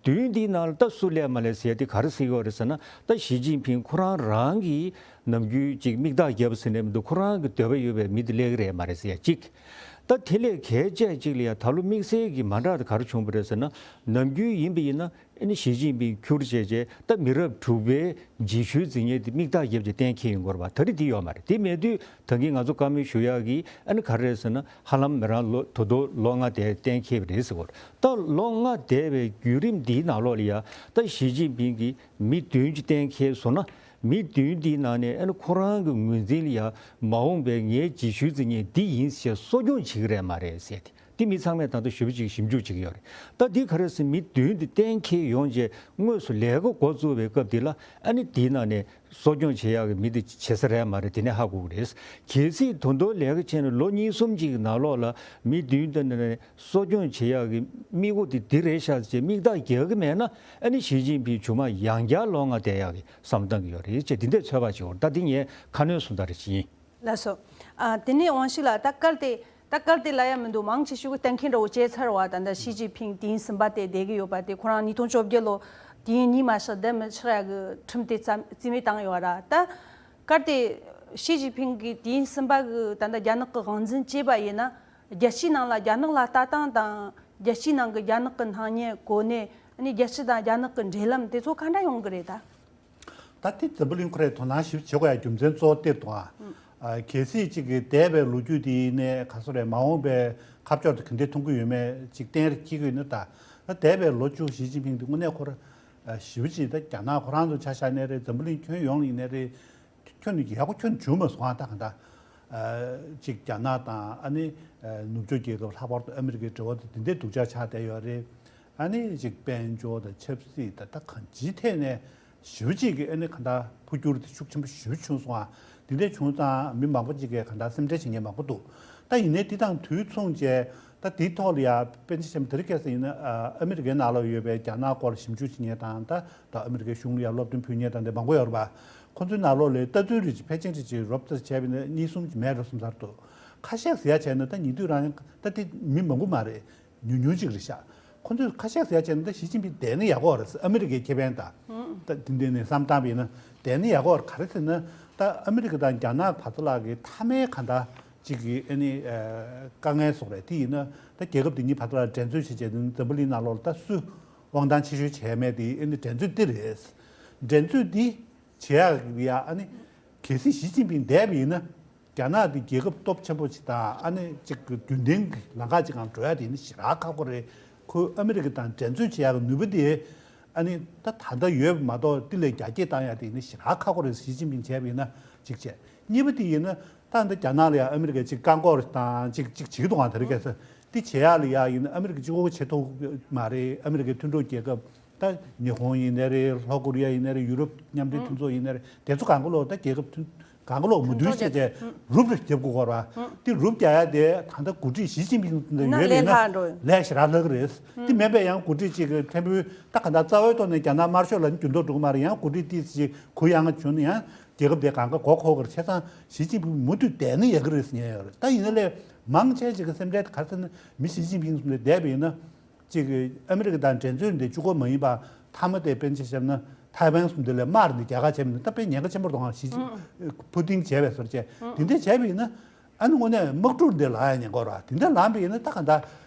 བདུན་འདིའི་ནང་ལ་ད་སུ་སླེབས་མ་སླེབས་ཟེར་ཡ་དེ་ག་རེ་ཟེར་གྱི་ཡོད་རེད་ཟེར་ན་ད་ཞི་ཅིན་ཕིང་ཁོ་རང་རང་གིས་ནམ་རྒྱུན་ཅིག་མིག་རྟགས་རྒྱབ་ཟེར་ནས་མི་འདུག་ཁོ་རང་གི་འདོད་པ་ཡོད་པའི་མི་དེ་སླེབས་ཀྱི་རེད་མ་རེད་ཟེར་ཡ་གཅིག་ད་དེ་ལས་གལ་ཆེ་གཅིག་ལ་ཡ་ད་ལོ་དམིགས་བསལ་གྱི་མ་འདྲ་དེ་ག་རེ་བྱུང་བ་རེད་ཟེར་ན་ནམ་རྒྱུན་ཡིན་པ་ཡིན་ན་ཨ་ནི་ཞི་ཅིན་ཕིང་ཁྱུར་བྱས་བྱས་ད་མི་རབས་དྲུག་པའི་རྗེས་ཤུལ་འཛིན་མཁན་དེ་མིག་རྟགས་རྒྱབ་བྱས་གཏན་འཁེལ་ཡོང་གི་རེད་པ། ད་རེས་དེ་ཡོད་མ་རེད། དེ་མེད་དུས་ད་གིན་ང་ཚོ་བཀའ་མོལ་ཞུ་ཡག་གི་ཨ་ནི་ག་རེ་རེད་ཟེར་ན་ཧ་ལམ་མི་རང་ལོ་ད་དུང་ལོ་ལྔ་དེ་གཏན་འཁེལ་བ་རེད་ཟེར་གོ་ད་ལོ་ལྔ་འདས་པའི་བརྒྱུད་རིམ་འདིའི་ནང་ལོགས་ལ་ཡ་ད་ཞི་ཅིན་ཕིང་གིས་མི་བདུན་ཅིག་གཏན་འཁེལ་སོང་ན་མི་བདུན་འདིའི་ནང་ནས་ཨ་ནི་ཁོ་རང་གི་ངོས་འཛིན་ལ་ཡ་མ་འོངས་པའི་ངའི་རྗེས་ཤུལ་འཛིན་མཁན་འདི་ཡིན་ཞེས་གསོ་སྐྱོང་བྱེད་ཀྱི་རེད་མ་རེད་ཟེར་ཏེ། འདི་མི་ཚང་མས་ད་ལྟ་ཞེ་པོ་ཅིག་ཞིབ་འཇུག་བྱེད་ཀྱི་ཡོད་རེད། ད་འདི་ག་རེ་ཟེར་མི་བདུན་འདི་གཏན་འཁེལ་ཡོང་རྗེས་དངོས་སུ་ལས་ཀ་འགོ་བཙུགས་པའི་སྐབས་འདི་ལ་ཨ་ནི་འདིའི་ནང་ནས་གསོ་སྐྱོང་བྱེད་ཡག་གི་མི་འདི་བྱེད་ས་རེད་མ་རེད་དེ་ནས་ཧ་གོ་གི་རེད། གལ་སྲིད་དོན་དུ་ལས་ཀ་བྱས་ནས་ལོ་གཉིས་གསུམ་ཅིག་གི་ནང་ལོགས་ལ་མི་བདུན་འདི་ནས་གསོ་སྐྱོང་བྱེད་ཡག་གི་དམིགས་ཡུལ་འདི་འདི་རེད་ཤག་ཅེས་མིག་རྟགས་རྒྱག་གི་མེད་ན་ཨ་ནི་ཞི་ཅིན་ཕིང་མཇུག་མ་ཡང་བསྐྱར་ལོག་ང་བསྡད་ཡག་གི་བསམ་བཏང་གི་ཡོད་རེད་ཅེས་འདི་འདྲའི་ཚོད་དཔག་བྱེད་འོར། ད་འདི་ངས་ཁ་སྣོན་སོང་ད་རེ་བྱེད་ཡིན། ལགས་སོ། ཨ། དེ་ནས་དབང་ཕྱུག་ལགས། ད་གལ་ཏེ་ད་གལ་ཏེ་ལབ་ཡ་མི་འདུག་མང་ཆེ་ཤོས་ཀྱིས་གཏན་འཁེལ་འདྲ་བོ་བྱས་ཚར་བ། ད་ལྟ་ཞི་ཅིན་ཕིང་དུས་ཡུན་གསུམ་པ་དེ་བསྡད་ཀྱི་ཡོད་པ་དེ་ཁོ་རང་ཉིས་སྟོང་བཅོ་བརྒྱད་ལོ་དུས་ཡུན་གཉིས་མ་ཞིག་བསྡད་མི་ཆོག་ཡ་གི་ཁྲིམས་དེ་རྩ་རྩིས་མེད་བཏང་ཡོད་ར། ད་གལ་ཏེ་ཞི་ཅིན་ཕིང་གིས་དུས་ཡུན་གསུམ་པ་གི་ད་ལྟ་རྒྱ་ནག་གི་དབང་འཛིན་བྱས་པ་ཡིན་ན། རྒྱལ་སྤྱིའི་ནང་ལ་རྒྱ་ནག་ལ་ལྟ་སྟངས་དང་། རྒྱལ་སྤྱིའི་ནང་གི་རྒྱ་ནག་གི་སྣང་བརྙན་གོ་གནས། ཨ་ནི་རྒྱལ་སྤྱི་དང་རྒྱ་ནག་གི་འབྲེལ་ལམ་དེ་ཚོ་ག་འདྲ་ཡོང་གི་རེད་ད། ད་ལྟའི་འཛམ་བུ་གླིང་ཁོ་རའི་དོ་སྣང་ཞིབ་བྱེད་དགོས་ཡ་རྒྱུ་མཚན་གཙོ་བོ་དེ་དང་། ཨ། གལ་སྲིད་ཅིག་གི་འདས་པའི་ལོ་རྒྱུས་དེ་ནས་ག་སོ་རེད། མ་འོངས་པའི་ཁ་ཕྱོགས་དེ་ག་འདྲས་མཐོང་གི་ཡོད་མེད་ཅིག་གཏན་རེ་འཁེལ་གི་ཡོད་ན། ད་ད་འདས་པའི་ལོ་བཅུ་ཞི་ཅིན་ཕིང་དེ་དངོས་གནས་ཁོ་ར་ཞེ་པོ་ཅིག་ད་རྒྱ་ནག་ཁོ་རང་ཚོ་ཆ་བཞག་ནའི་རེད། འཛམ་བུ་གླིང་ཁྱོན་ཡོངས་ལ་ཡིན་ནའི་རེད། ཁྱོན་ནས་ཡག་པོ་ཁྱོན་བྱུང་མ་སོང་ཨ། ད་ག་འདྲ། ཨ། ཅིག་རྒྱ་ནག་དང་ཨ་ནི་ཨ་ནུབ་ཕྱོགས་རྒྱལ་ཁབ་ལྷག་པར་དུ་ཨ་མི་རི་ཀའི་འབྲེལ་བ་དེ་འདི་འདྲའི་སྡུག་ཅག་ཆགས་བསྡད་ཡོད་རེད། ཨ་ནི་ཅིག་དཔལ་འབྱོར་དང་ཆབ་སྲིད་དང་ད་གང་ཅིའི་ཐད་ནས་ཞེ་པོ་ཅིག་གི་ཨ་ནི་ག་འདྲ་འཕོ་འགྱུར་དེ་ཤུགས་ཆེན་པོ་ཞེ་པོ་བྱུང་སོང་ཨ། འདི་འདྲ་བྱུང་ཙང་མི་མང་པོ་ཅིག་གིས་ག་འདྲ་སེམས་ཁྲལ་བྱེད་མཁན་མང་པོ་འདུག་ད་ཡིན་ནའི་འདི་དང་དུས་མཚུངས་བྱས། ད་དེའི་ཐོག་ལ་ཡ་དཔེ་ཆ་བཤད་ན་དེ་རིང་ཁ་སང་ཡིན་ན་ཨ་ཨ་མི་རི་ཀའི་ནང་ལ་ཡོད་པའི་རྒྱ་ནག་སྐོར་ཞིབ་འཇུག་བྱེད་མཁན་དང་། ད་ད་ཨ་མི་རི་ཀའི་གཞུང་ལ་ཡ་སློབ་སྟོན་ཕུལ་མཁན་དང་དེ་མང་པོ་ཡོད་རེད་པ། ཁོ་ཚོའི་ནང་ལོགས་ལ་ལྟ་ཚུལ་རེ་ཅིག་ཕལ་ཆེར་རེ་ཅིག་རོབ་ཙམ་བྱས་པ་ཡིན་ན་གཉིས་གསུམ་ཅིག་མེད་འགྲོ་བསམ་ས་རེད་འདུག་ཁ་ཤས་ཟེར་ཡ་བྱས་ན་ད་ཉེ་དུས་རང་ད་དེ་མི་མང་པོ་མ་རེད། ཉུང་ཉུང་ཅིག་རེད་ཤག་ཁོ་ཚོས་ཁ་ཤས་ཟེར་ཡ་བྱས་ན་ད་ཞི་ཅིན་ཕིང་བསྡད་ན་ཡག་གི་རེད་ཟེར། ཨ་མི་རི་ཀའི་ཁེ་ཕན་དང་། ད་དེ་འདྲ་ནས་བསམ་བཏང་བ་ཡིན་ན་བསྡད་ན་ཡག་གི་རེད། ག་རེ་ཟེར་ན་ད་ཨ་མི་རི་ཀ་དང་རྒྱ་ནག་བར་དུ་ལ་གི་མཐའ་མའི་ག་འདྲ་ཅིག་གི་ཨ་ནི་ཨ་དཀའ་ངལ་སོགས་རེད། དེ་ཡིན་ན་ད་རྒྱལ་ཁབ་དེ་གཉིས་བར་དུ་ལ་འགྲན་རྩོད་བྱེད་བྱས་དེ་འཛམ་བུ་གླིང་ནང་ལོགས་ལ་ད་སུ་དབང་ཐང་ཆེ་ཤོས་བྱས་མེད་དེ་ཨ་ནི་འགྲན་རྩོད་འདི་རེད། འགྲན་རྩོད་འདི་བྱེད་ཡག་ཡ་ཨ་ནི་གལ་སྲིད་ཞི་ཅིན་ཕིང་བསྡད་པ་ཡིན་ན། རྒྱ་ནག་འདི་རྒྱལ་ཁབ་སྟོབས་ཆེན་པོ་ཅིག་དང་ཨ་ནི་ཅིག་གི་རྒྱུན་ལྡན་གྱི་ལམ་ཁ་ཅིག་ངང་འགྲོ་ཡ་དེ་ནི་ཞེ་དྲག་ཁག་པོ་རེད། ཁོས་ཨ་མི་རི་ཀ་དང་འགྲན་རྩོད་བྱེད་ཡག་གི་ནུས་པ་དེ་ཨ་ནི་ད་ད་ལྟ་ཡོད་པ་མ་གཏོགས་དེ་ལས་རྒྱ་སྐྱེད་བཏང་ཡ་དེ་ནི་ཞེ་དྲག་ཁག་པོ་རེད། ཞི་ཅིན་ཕིང་བྱས་པ་ཡིན་ན་ཅིག་བྱས། གཉིས་པ་དེ་ཡིན་ན་ད་འདི་རྒྱ་ནག་ལ་ཡང་ཨ་མི་རི་ཀས་ཅིག་བཀག་འགོག་དང་ཅིག་ཅིག་བྱེད་ཀྱི་འདུག་ག་ད་རེས་ཁ་སང་། དེ་བྱེད་ཡག་ལ་ཡ་ཡིན་ན་ཨ་མི་རི་ཀ་གཅིག་པོ་བྱེད་ཐུབ་མ་རེད། ཨ་མི་རི་ཀའི་མཐུན་གྲོགས་རྒྱལ་ཁབ་ད་ཉི་ཧོང་ཡིན་ནའི་རེད། ལྷོ་ཀོ་རི་ཡ་ཡིན་ནའི་རེད། ཡུ་རོབ་མཉམ་འབྲེལ་མཐུན་ཚོགས་ཡིན་ནའི་རེད། དེ་ཚོ་གང་ག་ལོག་ད་རྒྱལ་ཁབ་མཐུན་གང་ག་ལོག་མོས་མཐུན་བྱས་བྱས་རུབ་རེ་རྒྱབ་དགོས་སྐོར་བ། དེ་རུབ་རྒྱག་ཡ་དེ་ད་ལྟ་འགོ་ཁྲིད་ཞི་ཅིན་ཕིང་ཚོ་འདི་ཡོད་པ་ཡིན་ན་ལས་ཞེ་དྲག་ལྷག་གི་རེད། དེ་མིན་པའི་ཡང་འགོ་ཁྲིད་ཅིག་གི་ཕྲན་བུ་ད་ག་འདྲ་རྩ་བའི་ཐོག་ནས་རྒྱ་ནག་དམར་ཤོག་ལ་འགྱུར་ལྡོག་འགྲོ་གི་མ་རེད། ཡང་འགོ་ཁྲིད་ཏིས་ཅིག་གུ་ཡངས་བྱུང་ན་ཡང་རྒྱལ་ཁབ་དེ་གང་ག་མགོ་འཁོར་གི་རེད། བྱས་ཙང་ཞི་ཅིན་ཕིང་མུ་མཐུད་བསྡད་ན་ཡག་གི་རེད་ཟེར་ཉན་ཡོད་རེད། ད་ཡིན་ན་ལས་མང་ཆེ་ཅིག་གི་སེམས་ཁྲལ་དེ་ག་རེ་ཟེར་ན་མི་ཞི་ཅིན་ཕིང་གསུམ་དེ་བསྡད་པ་ཡིན་ན། གཅིག་གི་ཨ་མི་རི་ཀ་དང་འགྲན་རྩོད་འདི་གཅིག་པོ་མ་ཡིན་པ་མཐའ་མ་དེ་དཔེར་ན་ཆ་བཞག་ན་ཐའེ་ཝན་གསུམ་དེ་ལ་དམག་འདི་རྒྱག་ག་བྱས་པ་ཡིན་ན་ད་དཔེ་ཉེན་ཁ་ཆེན་པོ་རེད་འདུག་ཞི་ཅིན་ཕུ་ཏིན་བྱས་པའི་བཟོ་བྱས་དེ་འདྲ་བྱས་པ་ཡིན་ན། ཨ་ནི་དངོས་གནས་དམག་འཁྲུག་འདི་ལངས་ཡ་ཉེན་ཁ་རེད། དེ་འདྲ་ལངས་པ་ཡིན་ན་ད་ག་འདྲ་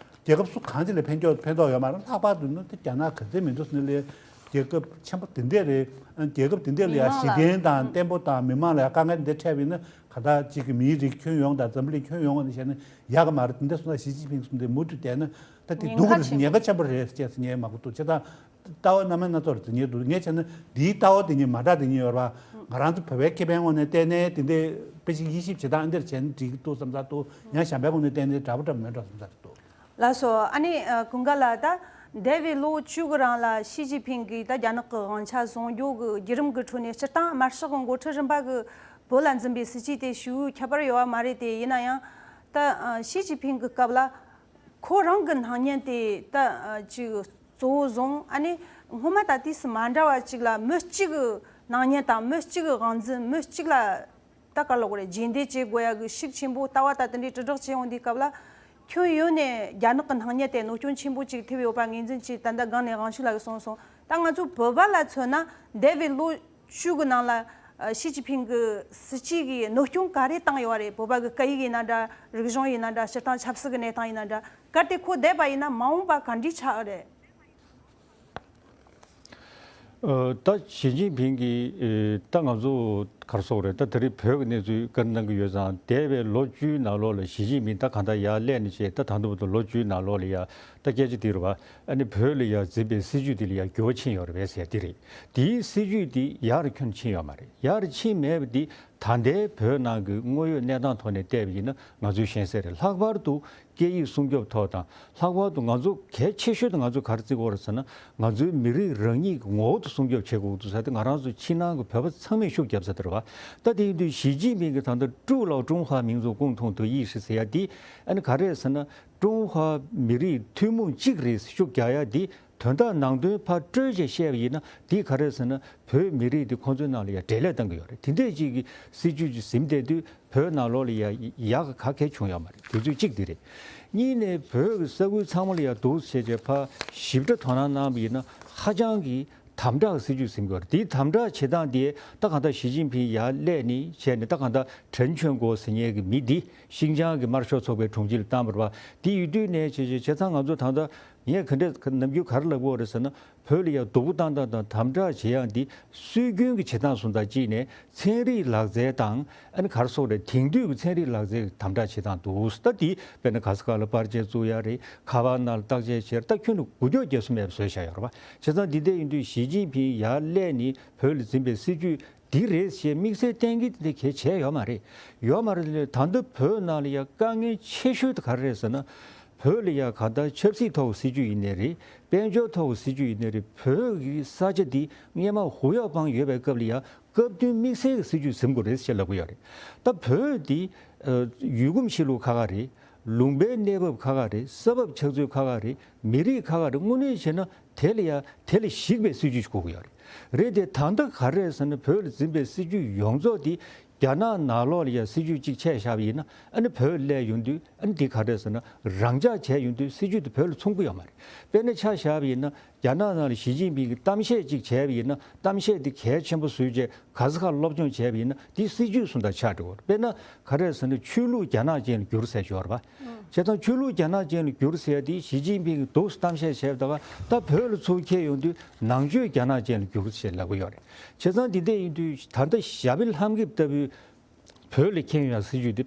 རྒྱལ་ཁབ་སུ་གང་ཅིག་ལ་ཕན་ཐོགས་ཕན་ཐོགས་ཡོད་མ་རེད། ལྷག་པར་དུ་ན་ད་རྒྱ་ནག་ག་ཚད་མི་འདུག་ཟེར་ན་ལས་རྒྱལ་ཁབ་ཆེན་པོ་དེ་འདྲ་རེད། རྒྱལ་ཁབ་དེ་འདྲ་ལ་ཡ་མི་མང་ལ་ཞི་བདེ་དང་བརྟན་པོ་དང་མི་མང་ལ་ཡ་དཀའ་ངལ་འདི་འཕྲད་པ་ཡིན་ན་ག་འདྲ་ཅིག་གི་མིའི་རིགས་ཁྱོན་ཡོངས་དང་འཛམ་བུ་གླིང་ཁྱོན་ཡོངས་ནས་བཤད་ན་ཡག་གི་མ་རེད། དེ་འདྲ་སོང་ཙང་ཞི་ཅིན་ཕིང་གསུམ་དེ་མུ་མཐུད་བསྡད་ན་ད་དེ་ཉེན་སྡུག་ཁ་རེད། ཆེན་ཉེན་ཁ་ཆེན་པོ་རེད་ཅེས་ཉན་མ་གོ་འདུག་བྱས་ཙང་ལྟ་བ་རྣམ་པ་སྣ་ཚོགས་རེད་ཉན་འདུག་ངས་བྱས་ན་འདིའི་ལྟ་བ་དེ་ཉིད་མ་འདྲ་དེ་ཉིད་ཡོད་ར། ང་རང་ཚོ་བོད་པའི་ཁེ་ཕན་ངོས་ནས་བལྟས་ནས་དེ་འདྲའི་དཔེ་ཅིག་དབྱེ་ཞིབ་བྱེད་སྟངས་འདིར་བྱས་ན་འགྲིག་གི་འདུག་བསམ་ས་འདུག་ཡང་གཞན་པའི་ངོས་ནས་བལྟས་ནས་འདྲ་པོ་འདྲ་པོ་མེད་འགྲོ་བསམ་ས་འདུག་ལགས་སོ། ཨ་ནི་ཨ་ཀུན་དགའ་ལགས། ད་འདས་པའི་ལོ་བཅུ་གི་རིང་ལ་ཞི་ཅིན་ཕིང་གིས་ད་རྒྱ་ནག་གི་དབང་ཆ་བཟུང་རྒྱུ་གི་བརྒྱུད་རིམ་གི་ཁྲོད་ནས་སྤྱིར་བཏང་དམར་ཤོག་གི་འགོ་ཁྲིད་རིམ་པ་གི་བོད་ལ་འཛིན་པའི་སྲིད་ཇུས་དེ་ཞེ་པོ་ཁྱད་པར་ཡོད་པ་མ་རེད་དེ། ཡིན་ན་ཡང་ད་ཨ་ཞི་ཅིན་ཕིང་གི་སྐབས་ལ་ཁོ་རང་གི་སྣང་བརྙན་དེ་ད་ཨ་ཅིག་གཙོ་བོ་བཟུང་། ཨ་ནི་སྔོན་མ་དང་དུས་སུ་མ་འདྲ་བ་ཅིག་ལ་མི་གཅིག་གི་སྣང་བརྙན་དང་མི་གཅིག་གི་དབང་འཛིན། མི་གཅིག་ལ་ད་ག་རེ་ལབ་དགོས་རེད། རྗེས་འདེད་བྱེད་དགོས་ཡ་གི་ཤུགས་ཆེན་པོ་ལྟ་བ་དང་དེ་འདྲའི་དྲིལ་བསྒྲགས་བྱེད་ཡོང་དུས་སྐབས་ལ་ཁྱོན་ཡོངས་ནས་རྒྱ་ནག་གི་སྣང་བརྙན་དེ་གནོད་སྐྱོན་ཆེན་པོ་ཅིག་ཐེབས་ཡོད་པ་ངོས་འཛིན་བྱས། ད་ལྟ་སྒང་ནས་དབང་ཕྱུག་ལགས་ཀྱིས་གསུངས་སོང་། ད་ང་ཚོ་བོད་པ་ལ་མཚོན་ན་འདས་པའི་ལོ་བཅུ་གི་ནང་ལ་ཨ་ཞི་ཅིན་ཕིང་གི་སྲིད་ཇུས་ཀྱིས་གནོད་སྐྱོན་ག་རེ་བཏང་ཡོད་རེད། བོད་པ་གི་སྐད་ཡིག་ཡིན་ན་འདྲ། རིག་གཞུང་ཡིན་ན་འདྲ། སྤྱིར་བཏང་ཆབ་སྲིད་ཀྱི་གནས་སྟངས་ཡིན་ན་འདྲ། གལ་ཏེ་ཁོ་བསྡད་པ་ཡིན་ན་མ་འོངས་པ་ག་འདྲ་ཆགས་རེད། ཨ་ད་ཞི་ཅིན་ཕིང་གིས་ཨེ་ད་ང་ཚོ་ གར་སོགས་རེད། ད་དེ་རིང་བོད་ཀྱི་གནས་ཚུལ་བཀའ་གནང་གི་ཡོད་ཙང་། འདས་པའི་ལོ་བཅུའི་ནང་ལོགས་ལ་ཞི་ཅིན་ཕིང་ད་གང་ལྟར་ཡར་སླེབས་ནས་བྱས། ད་ད་ལྟ་བར་དུ་ལོ་བཅུའི་ནང་ལོགས་ལ་ཡ་ད་སྐད་ཆ་དེ་རེད་བ། ཨ་ནི་བོད་ལ་ཡ་འཛིན་པའི་སྲིད་ཇུས་དེ་ལ་ཡ་འགྱུར་བ་ཕྱིན་ཡོད་རེད་པས་ཟེར་དེ་རེད། དེའི་སྲིད་ཇུས་དེ་ཡར་ཁྱོན་ཕྱིན་ཡོད་མ་རེད། ཡར་ཕྱིན་མེད་པ་དེ་ད་ལྟའི་བོད་ནང་གི་དངོས་ཡོད་གནས་སྟངས་ཐོག་ནས་བལྟས་པ་ཡིན་ན་ང་ཚོས་ཤེས་གསལ་རེད། ལྷག་པར་དུ་སྐད་ཡིག་སྲུང་སྐྱོབ་ཐོག་དང་། ལྷག་པར་དུ་ང་ཚོ་གལ་ཆེ་ཤོས་དེ་ང་ཚོས་ག་རེ་བརྩི་དགོས་རེད་ཟེར་ན། ང་ཚོའི་མི་རིགས་རང་ཉིད་ཀྱི་ངོ་བོ་དེ་སྲུང་སྐྱོབ་བྱེད་དགོས་འདུག་ཟེར་ཏེ། ང་རང་ཚོ་ཕྱི་ནང་གི་བོད་པ་ཚང་མས་ཤུགས་བརྒྱབ་ས་དེ་རེད་བ། ད་དེ་ཡིན་དུས་ཞི་ཅིན་ཕིང་གིས་ད་ལྟ་ཀྲུའུ་ལའོ་ཀྲུང་ཧྭ་མིང་ཙུའུ་ཀུང་ཐུང་ཏེ་ཡིས་ཧྲི་ཟེར་ཡ་དེ། ཨ་ནི་ག་རེ་ཟེར་ན། ཀྲུང་ཧྭ་མི་རིགས་ཐུན་མོང་གཅིག་རེད་ཤུགས་རྒྱག་ཡ་དེ། དོན་དག་ནང་དོན་ཕར་སྤྲོས་བྱས་བཤད་པ་ཡིན་ན། དེ་ག་རེ་ཟེར་ན། བོད་མི་རིགས་དེ་ཁོང་ཚོའི་ནང་ལ་ཡ་འབྲེལ་ལས་གཏང་གི་ཡོད་རེད། དེ་འདྲས་ཅིག་གི་སྲིད་ཇུས་ཅིག་ཟིན་བསྡད་དུས། བོད་ནང་ལོགས་ལ་ཡ་ཡག་ག་གེ་བྱུང་ཡོད་མ་རེད། དེ་ཚོ་གཅིག་དེ་རེད། གཉིས་ནས་བོད་ཀྱི་ས་ཁུལ་ཚང་མ་ལ་ཡ་འདུག་བྱས་བྱས་ཕར་ཞིབ་ཕྲ་དོ་སྣང་གནང་བ་ཡིན་ན། ཧ་ཅང་གི་དམ་དྲག་སྲིད་ཇུས་ཟིན་དགོས་རེད། དེའི་དམ་དྲག་བྱེད་སྟངས་དེ་ད་གང་ལྟར་ཞི་ཅིན་ཕིང་ཡར་སླེབས་ནས་བྱས་ནས། ད་གང་ལྟར་ཁྲེན་ཆོན་གོ་ཟེར་མཁན་གྱི་མི་འདི་ཤིན་ཅང་གི་དམར་ཤོག་ཚོགས་པའི་དྲུང་ཆེ་ལ་བཏང་བ་རེད་བ། དེ་ཡོད་དུས་ནས་བྱས་བྱས་བྱས་ཙང་། ང་ཚོ་ད་ལྟ་ངས་ག་འདྲས་ནམ་རྒྱུན་ག་རེ་ལབ་ཀྱི་ཡོད་རེད་ཟེར་ན། བོད་ལ་ཡ་སྡུག་པོ་བཏང་སྟངས་དང་དམ་དྲག་བྱེད་ཡག་འདི་སྲོལ་རྒྱུན་གྱི་བྱེད་སྟངས་སུ་དང་གཅིག་ནས། ཚན་རིག་ལག་རྩལ་དང་། ཨ་ནི་ག་རེ་ཟེར་དགོས་རེད། དེང་དུས་ཀྱི་ཚན་རིག་ལག་རྩལ་གྱི་དམ་དྲག་བྱེད་སྟངས་འདུག་ད་དེ་དཔེར་ན་ག་ས་ག་ལ་པར་ཆས་བཙུགས་ཡ་རེད། ཁ་པར་ནང་ལ་བརྟག་དཔྱད་བྱས། ད་ཁྱོན་ནས་འགུལ་སྐྱོད་རྒྱག་ས་མེད་པ་བཟོས་བཞག་ཡོད་རེད་བ། བྱས་ཙང་འདི་འདྲ་ཡིན་དུས་ཞི་ཅིན་ཕིང་ཡར་སླེབས་ནས་བོད་ལ་འཛིན་པའི་སྲིད་ཇུས་འདི་རེད་ཞེས་དམིགས་བསལ་གཏན་འཁེལ་དེ་འདྲ་གལ་ཆེ་ཡོད་མ་རེད། ཡོད་མ་རེད་ལས། ད་ལྟ་བོད་ནང་ལ་ཡ་དཀའ་ངལ་ཆེ་ཤོས་དེ་ག་རེ་རེད་ཟེར་ན། བོད་ལ་ཡ་གང་ལྟར་ཆབ་སྲིད་ཐོག་གི་སྲིད་ཇུས་ཡིན་ནའི་རེད། དཔལ་འབྱོར་ཐོག་གི་སྲིད་ཇུས་ཡིན་ནའི་རེད། བོད་ཀྱི་ས་ཆ་འདི་སྔས་མ་ཧུར་ཡོད་པང་ཡོད་པའི་སྐབས་ལ་ཡ། སྐབས་བསྟུན་དམིགས་བསལ་གྱི་སྲིད་ཇུས་ཟིན་དགོས་རེད་ཅེས་ལབ་ཀྱི་ཡོད་རེད། ད་བོད་འདི་ཨ་ཡུལ་གོམས་གཤིས་ལུགས་ཁག་ཁག་རེད། ལུང་པའི་གནས་བབ་ཁག་ཁག་རེད། ས་བབ་ཕྱག་ཚོད་ཁག་ཁག་རེད། མི་རིགས་ཁག་ཁག་རེད། དངོས་གནས་བྱས་ན་དེ་ལ་ཡ་དེ་ལ་གཞིགས་པའི་སྲིད་ཇུས་ཤིག་དགོས་ཀྱི་ཡོད་རེད། རེད་དེ། ད་ལྟ་ག་རེ་རེད་ཟེར་ན། བོད་ལ་འཛིན་པའི་སྲིད་ཇུས་ཡོངས་རྫོགས་དེ་རྒྱ་ནག་ནང་ལོགས་ལ་ཡ་སྲིད་ཇུས་གཅིག་ཆ་བཞག་པ་ཡིན་ན། ཨ་ནི་བོད་སླེབས་ཡོང་དུས། ཨ་ནི་དེ་ག་རེ་རེད་ཟེར་ན། རང་འཇགས་བྱས་ཡོང་དུས་སྲིད་ཇུས་དེ་བོད་ལ་མཚུངས་པོ་ཡོད་མ་རེད། དཔེར་ན་ཆ་བཞག་པ་ཡིན་ན། རྒྱ་ནག་ནང་ལ་ཞི་ཅིན་ཕིང་གིས་གཏམ་བཤད་ཅིག་བྱས་པ་ཡིན་ན། གཏམ་བཤད་དེ་གལ་ཆེན་པོ་བཟོས་བྱས་ག་ས་ག་སློབ་སྦྱོང་བྱས་པ་ཡིན་ན། དེ་སྲིད་ཇུས་སུ་དང་ཆགས་འགྲོ་གི་རེད། དཔེར་ན་ག་རེ་རེད་ཟེར་ན། ཆོས་ལུགས་རྒྱ་ནག་ཅན་ལ་བསྒྱུར་ཟེར་ཞོར་བ། བྱས་ཙང་ཆོས་ལུགས་རྒྱ་ནག་ཅན་ལ་བསྒྱུར་ཟེར་ཡ་དེ་ཞི་ཅིན་ཕིང་གིས་འདུག་སེ་གཏམ་བཤད་བྱས་པ་དང་། ད་བོད་ལ་ཚུར་འཁྱེར་ཡོང་དུས་ནང་ཆོས་རྒྱ་ནག་ཅན་ལ་བསྒྱུར་ཟེར་ལབ་ཀྱི་ཡོད་རེད། བྱས་ཙང་འདི་འདྲ་ཡིན་དུས། ད་ལྟ་ཞྭ་དཔེ་ལྷམ་གིབ་ལྟ་བུའི་བོད་ལ་འཁྱེར་ཡོང་ཡ་སྲིད་ཇུས་དེ་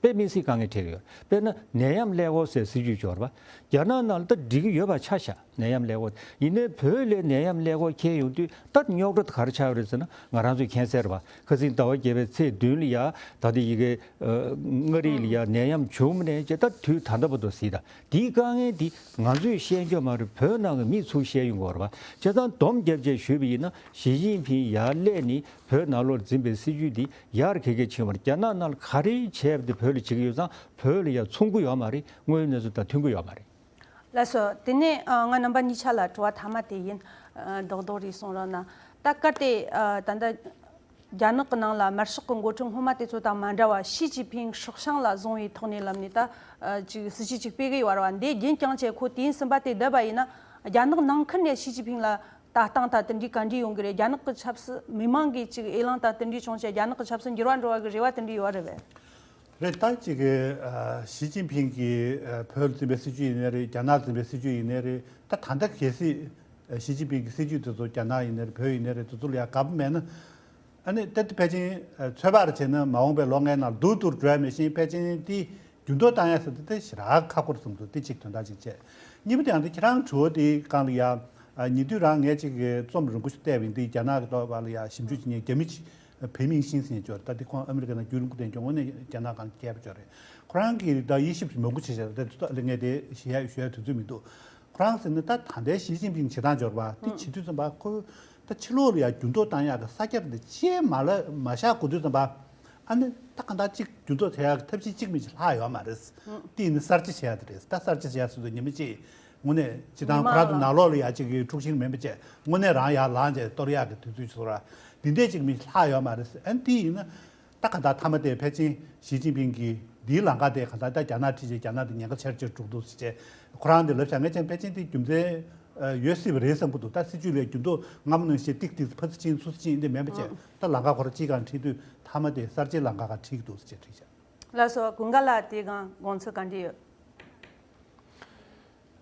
དཔེ་མི་སྲིད་དཀའ་ངལ་འཕྲད་ཀྱི་ཡོད། དཔེར་ན་ནད་ཡམས་ཀླད་ཀོར་ཟེར་སྲིད་ཇུས་ཅིག་ཡོད་རེད་བ། རྒྱ་ནག་ནང་ལ་ད་འགྲིག་གི་ཡོད་པ་ཆ་བཞག་ནད་ཡམས་ཀླད་ཀོར། ཡིན་ནའི་བོད་ལ་ནད་ཡམས་ཀླད་ཀོར་འཁྱེར་ཡོང་དུས། ད་རྙོག་དྲ་དེ་ག་རེ་ཆགས་ཡོད་རེད་ཟེར་ན། ང་རང་ཚོས་མཁྱེན་གསལ་རེད་བ། ཁ་སང་ཟླ་བ་བརྒྱད་པའི་ཚེས་བདུན་ལ་ཡ། ད་ལྟ་ཡ་གི་ཨ་མངའ་རིས་ལ་ཡ་ནད་ཡམས་བྱུང་ནས་བྱས། ད་དུས་ད་ལྟ་བར་དུ་གཟིགས་དང་། དེའི་དཀའ་ངལ་འདི་ང་ཚོས་བཤད་རྒྱུ་མ་རེད། བོད་ནང་གི་མིས་ཚུར་བཤད་ཡོང་གི་ཡོད་རེད་བ། བྱས་ཙང་སྡོམ་བརྒྱབ་བྱས་ཞུས་པ་ཡིན་ན། ཞི་ཅིན་ཕིང་ཡར་སླེབས་ནས་བོད་ནང་ལོགས་འཛིན་པའི་སྲིད་ཇུས་འདི་ཡར་ག་གེ་ཕྱིན་པ་རེད། རྒྱ་ནག་ནང་ལ་ག་རེ་བྱས་པ་དེ་བོད་ལ་བྱེད་ཀྱི་ཡོད་ཙང་། བོད་ལ་ཡ་མཚུངས་པོ་ཡོད་མ་རེད། དངོས་ཡོད་གནས་ཚུལ་དང་མཐུན་པོ་ཡོད་མ་རེད། ལགས་སོ། དེ་ནས་ཨ་ང་རྣམ་པ་གཉིས་ཆ་ལ་དྲི་བ་མཐའ་མ་དེ་ཡིན། ཨ་རྡོག་རྡོག་རེ་གསུང་རོགས་གནང་། ད་གལ་ཏེ་ཨ་ད་ལྟ་རྒྱ་ནག་གི་ནང་ལ་དམར་ཤོག་གི་འགོ་ཁྲིད་སྔོན་མ་དེ་ཚོ་དང་མ་འདྲ་བ། ཞི་ཅིན་ཕིང་སྲོག་ཤིང་ལ་བཟུང་བའི་ཐོག་ནས་ལབ་ནས། ད་ཨ་ཅིག་སྲིད་ཇུས་ཅིག་སྤེལ་གི་ཡོད་རེད་བ། འདི་རྒྱུན་བསྐྱངས་བྱས་ཁོ་དུས་ཡུན་གསུམ་པ་དེ་བསྡད་པ་ཡིན་ན། རྒྱ་ནག་ནང་ཁུལ་ནས་ཞི་ཅིན་ཕིང་ལ་ལྟ་སྟངས་དང་དེ་འདྲའི་ག་འདྲ་ཡོང་གི་རེད། རྒྱ་ནག་གི་ཆབ་སྲིད་མི་མང་གིས་ཅིག་འོས་ལངས་དང་དེ་འདྲ་བྱུང་བྱས་རྒྱ་ནག་གི་ཆབ་སྲིད་འགྱུར་བ་འགྲོ་བ་གི་རེ་བ་དེ་འདྲ་ཡོད་རེད་པས། རེད། ད་ཅིག་གི་ཨ་ཞི་ཅིན་ཕིང་གིས་ཨ་བོད་ལ་འཛིན་པའི་སྲིད་ཇུས་ཡིན་ནའི་རེད། རྒྱ་ནག་ལ་འཛིན་པའི་སྲིད་ཇུས་ཡིན་ནའི་རེད། ད་ད་ལྟ་གལ་སྲིད་ཨ་ཞི་ཅིན་ཕིང་གི་སྲིད་ཇུས་དེ་ཚོ་རྒྱ་ནག་ཡིན་ནའི་རེད། བོད་ཡིན་ནའི་རེད། དེ་ཚོ་ལ་ཡ་དགའ་པོ་མེད་ན། ཨ་ནི་ད་ལྟ་ཕལ་ཆེར་ཨ་ཚོད་དཔག་རེ་བྱས་ན། མ་འོངས་པའི་ལོ་ལྔའི་ནང་སྡུག་ཏུ་འགྲོ་ཡ་མི་ཤེས། ཕལ་ཆེར་དེ་འགྱུར་ལྡོག་བཏང་ཡ་ཟེར་དེ་ད་ཞེ་དྲག་ཁག་པོ་རེད་བསམ་འདུག་དེ་གཅིག་དོན་དག་གཅིག་བྱས། གཉིས་པ་དེ་ཡང་དེ་ཁྱེད་རང་དྲི་བ་དེའི་སྒང་ལ་ཡ། ཨ་ཉེ་དུས་རང་ངས་ཅིག་གི་རྩོམ་རིང་པོ་ཞིག་བལྟས་པ་ཡིན། དེ་རྒྱ་ནག་གི་ཐོག་ལ་ཡ་ཞིབ་འཇུག་བྱེད་མཁན་རྒྱ་མི་ཅིག་ཕེ་མིང་ཤིན་ཟེར་མཁན་ཅིག་ཡོད་རེད། ད་དེ་ཁོང་ཨ་མི་རི་ཀ་ནང་རྒྱུན་རིང་པོ་བསྡད་མཁན། དངོས་གནས་རྒྱ་ནག་སྒང་རྒྱལ་པོ་ཅིག་ཡོད་རེད། ཁོ་རང་གིས་ད་དབྱེ་ཞིབ་མང་པོ་བྱས་བཞག་ད་དེ་ཚོ་ལ་ངས་དེ་ཞུ་ཡ་ཞུ་ཡ་དུས་ཚོད་མི་འདུག་ཁོ་རང་ཟེར་ན་ད་ད་ལྟའི་ཞི་ཅིན་ཕིང་བྱེད་སྟངས་སྦྱོར་བ་དེ་བྱེད་དུས་ཙམ་པ། ཁོ་ད་ཕྱི་ལོགས་ལ་ཡ་འགྱུར་ལྡོག་བཏང་ཡག་གི་ས་རྒྱབ་འདི་ཅིག་མ་ལ་མ་བཞག་གོ་དུས་ཙམ་པ། ཨ་ནི་ད་གང་ལྟར་ཅིག་འགྱུར་ལྡོག་བྱེད་ཡག་གི་ཐབས་ཤེས་གཅིག་མིན་གཅིག་ལྷག་ཡོད་མ་རེད། དེ་ཡིན་ན་གསར་བརྗེ་བྱེད་ཡག་དེ་རེད། ད་གསར་བརྗེ་བྱེད་ཡག་སོ་སོ་ཉི་མ་གཅིག་དངོས་གནས་སྤྱི་བཏང་ཁོ་རང་ཚོ་ནང་ལོགས་ལ་ཡ་ཅིག་གི་འཁྲུག་ཤིང་མིན་པ་བྱས། དངོས་གནས་རང་ཡར་ལངས་བྱས་གཏོར་ཡག་གི་དུས་ཚོད་བཟོ་ར། འདི་འདྲས་ཅིག་མིན་གཅིག་ལྷག་ཡོད་མ་རེད། ཨ་ནི་དེ་ཡིན་ན། ད་ག་ད་མཐའ་མ་དེ་ཕལ་ཆེར་ཞི་ཅིན་ཕིང་གིས་འདིའི་ལམ་ཁ་དེ་ག་ད་ད་རྒྱ་ནག་ཁྲིད་བྱས། རྒྱ་ནག་དེ་ཉེན་ཁ་ཆེར་ཆེར་འགྲོ་གི་འདུག་ཟེར་བྱས་ཁོ་རང་དེ་ལབ་བཞག་ངས་ཀྱང་ཕལ་ཆེར་དེ་རྒྱུ་མཚན་ཡོད་སྲིད་པ་རེད་བསམ་གྱི་འདུག་ད་སྲིད་ཇུས་ལ་འགྱུར་ལྡོག་སྔ་མོ་ནང་བཞིན་ཏིག་ཏིག་ཕར་ཚུར་ཕྱིན་ཚུར་ཕྱིན་འདི་མིན་པ་བྱས། ད་ལམ་ཁ་ཁོ་རང་གཅིག་སྒང་ཁྲིད་དུས། མཐའ་མ་དེ་གསར་བརྗེའི་ལམ་ཁ་སྒང་ཁྲིད་ཀྱི་འདུག་ཟེར་བྱས་ཁྲིད་བཞག་ལགས་སོ། ཀུན་དགའ་ལགས་དེའི་སྒང་དགོངས་ཚུལ་ག་འདྲ་ཡོད།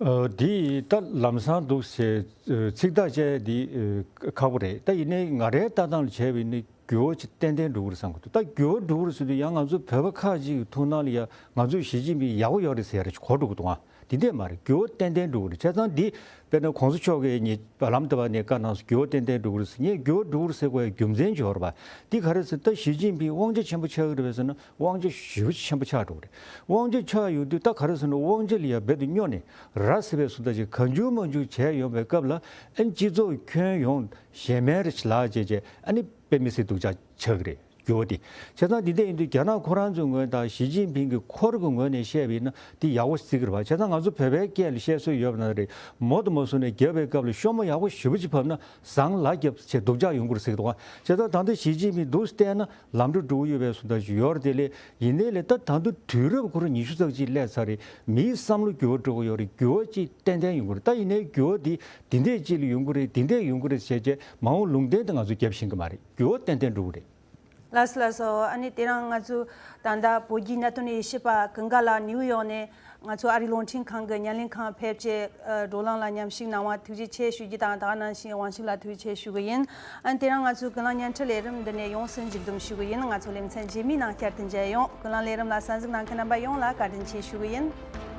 ཨ་འདི་ད་ལམ་སང་འདུག་ཟེར་ཚིག་ཐག་བཅད་འདི་ཨ་ཁག་པོ་རེད། ད་ཡིན་ནའི་ང་རའི་ལྟ་སྟངས་ལ་བྱས་པ་ཡིན་ན། འགྱུར་བ་ཅིག་ཏན་ཏན་འགྲོ་གི་རེད་བསམ་གི་འདུག་ད་འགྱུར་བ་འགྲོ་གི་རེད་ཟེར་དུས་ཡང་ང་ཚོ་བོད་པ་ཁག་ཅིག་གི་ཐུགས་སྣང་ལ་ཡ་ང་ཚོའི་ཞི་ཅིན་ཕིང་ཡག་པོ་ཡོད་རེད་ཟེར་ཡ་རེ་གོ་འགྲོ་གི་འདུག་ཨ། དེ་འདྲས་མ་རེད། འགྱུར་བ་ཏན་ཏན་འགྲོ་གི་རེད། བྱས་ཙང་འདི་དཔེར་ན་གོང་ས་མཆོག་གིས་ཉིད་བར་ལམ་དུ་བ་ནས་བཀའ་གནང་སོང་། འགྱུར་བ་ཏན་ཏན་འགྲོ་གི་རེད་ཟེར། ངས་འགྱུར་བ་འགྲོ་གི་རེད་ཟེར་དགོས་ཡ་རྒྱུ་མཚན་ཅིག་ཡོད་རེད་པ། འདི་ག་རེ་ཟེར་ད་ཞི་ཅིན་ཕིང་དབང་ཆ་ཆེན་པོ་ཆགས་ཀྱི་རེད་པས་ཟེར་ན། དབང་ཆ་ཞེ་པོ་ཆེན་པོ་ཆགས་འགྲོ་གི་རེད། དབང་ཆ་ཆགས་ཡོང་དུས་ད་ག་རེ་ཟེར་ན་དབང་ཆ་ལ་ཡ་རྦད་དེ་སྨྱོ་ནས་ར་བཟི་བའི་བཟོ་ལྟ་ཅིག་གང་བྱུང་མང་བྱུང་བྱས་ཡོང་བའི་སྐབས་ལ་ཨ་ནི་སྤྱི་ཚོགས་ཁྱོན་ཡོངས་ཞན་མའི་རེ་ལག་བྱས་བྱས་ཨ་ནི་དཔེ་མི་སྲིད་སྡུག་ཅག་ཆགས་ཀྱི་རེད། འགྱུར་བ་དེ། བྱས་ཙང་འདི་འདྲ་ཡིན་དུས་རྒྱ་ནག་ཁོ་རང་ཚོའི་ངོས་དང་ཞི་ཅིན་ཕིང་གི་འཁོར་གྱི་ངོས་ནས་བཤད་པ་ཡིན་ན་དེ་ཡག་པོ་བརྩི་གི་རེད་པ། བྱས་ཙང་ང་ཚོ་བོད་པའི་སྐད་ལ་བཤད་སྲོལ་ཡོད་པ་ན་རེད། མོ་དང་མོ་སོང་ནས་རྒྱབ་པའི་སྐབས་ལ་ཤོ་མོ་ཡག་པོ་ཞེ་པོ་ཅིག་བབས་ན་ཟངས་ལ་རྒྱབ་བྱས་སྡུག་ཅག་ཡོང་གི་རེད་ཟེར་གི་འདུག་ག་བྱས་ཙང་ད་ལྟ་ཞི་ཅིན་ཕིང་འདུག་བལྟས་ན་ལམ་འགྲོ་འགྲོ་གི་ཡོད་པའི་བཟོ་ལྟ་ཅིག་ཡོད་རེད། དེ་ལས་ཡིན་ནའི་ལས་ད་ད་དུང་དུས་རབས་ཁོ་རང་ཉི་ཤུ་རྩ་གཅིག་སླེབས་ཚར་རེད། མིའི་བསམ་བློ་འགྱུར་བ་འགྲོ་གི་ཡོད་རེད། འགྱུར་བ་ཅིག་ཏན་ཏན་ཡོང་གི་རེད། ད་ཡིན་ནའི་འགྱུར་བ་དེ་འདི་འདྲས་ཅིག་ལ་ཡོང་གི་རེད། འདི་འདྲས་ཡོང་གི་རེད་བྱས་བྱས་མ་འོངས་ལུང་བསྟན་དེ་ང་ཚོ་རྒྱབ་ཤེས་ཀྱི་མ་རེད། འགྱུར་བ་ཏན་ཏན་འགྲོ་གི་རེད། ལགས་སོ་ལགས་སོ། ཨ་ནི་དེ་རིང་ང་ཚོ་ད་ལྟ་བོད་བརྒྱུད་གནད་དོན་དབྱེ་ཞིབ་པ་ཀུན་དགའ་ལགས་ནིའུ་ཡོག་ནས་ང་ཚོ་ཨ་རིའི་རླུང་འཕྲིན་ཁང་གི་བརྙན་ལེན་ཁང་ཕེབས་བྱས་ཨ་བགྲོ་གླེང་ལ་མཉམ་ཞུགས་གནང་བར་ཐུགས་རྗེ་ཆེ་ཞུ་རྒྱུ་དང་། ད་ག་ནང་བཞིན་དབང་ཕྱུག་ལགས་ཐུགས་རྗེ་ཆེ་ཞུ་གི་ཡིན། ཨ་ནི་དེ་རིང་ང་ཚོའི་ཀུན་གླེང་བརྙན་འཕྲིན་ལས་རིམ་འདི་ནས་ཡོངས་སུ་མཇུག་བསྡོམས་ཞུ་གི་ཡིན། ང་ཚོ་ལེ་ཚན་རྗེས་མའི་ནང་བསྐྱར་དུ་མཇལ་ཡོང་། ཀུན་གླེང་ལས་རིམ་ལ་གསན་གཟིགས་གནང་མཁན་རྣམ་པ་ཡོངས་ལ་བཀའ་དྲིན་ཆེ་ཞུ་གི་ཡིན།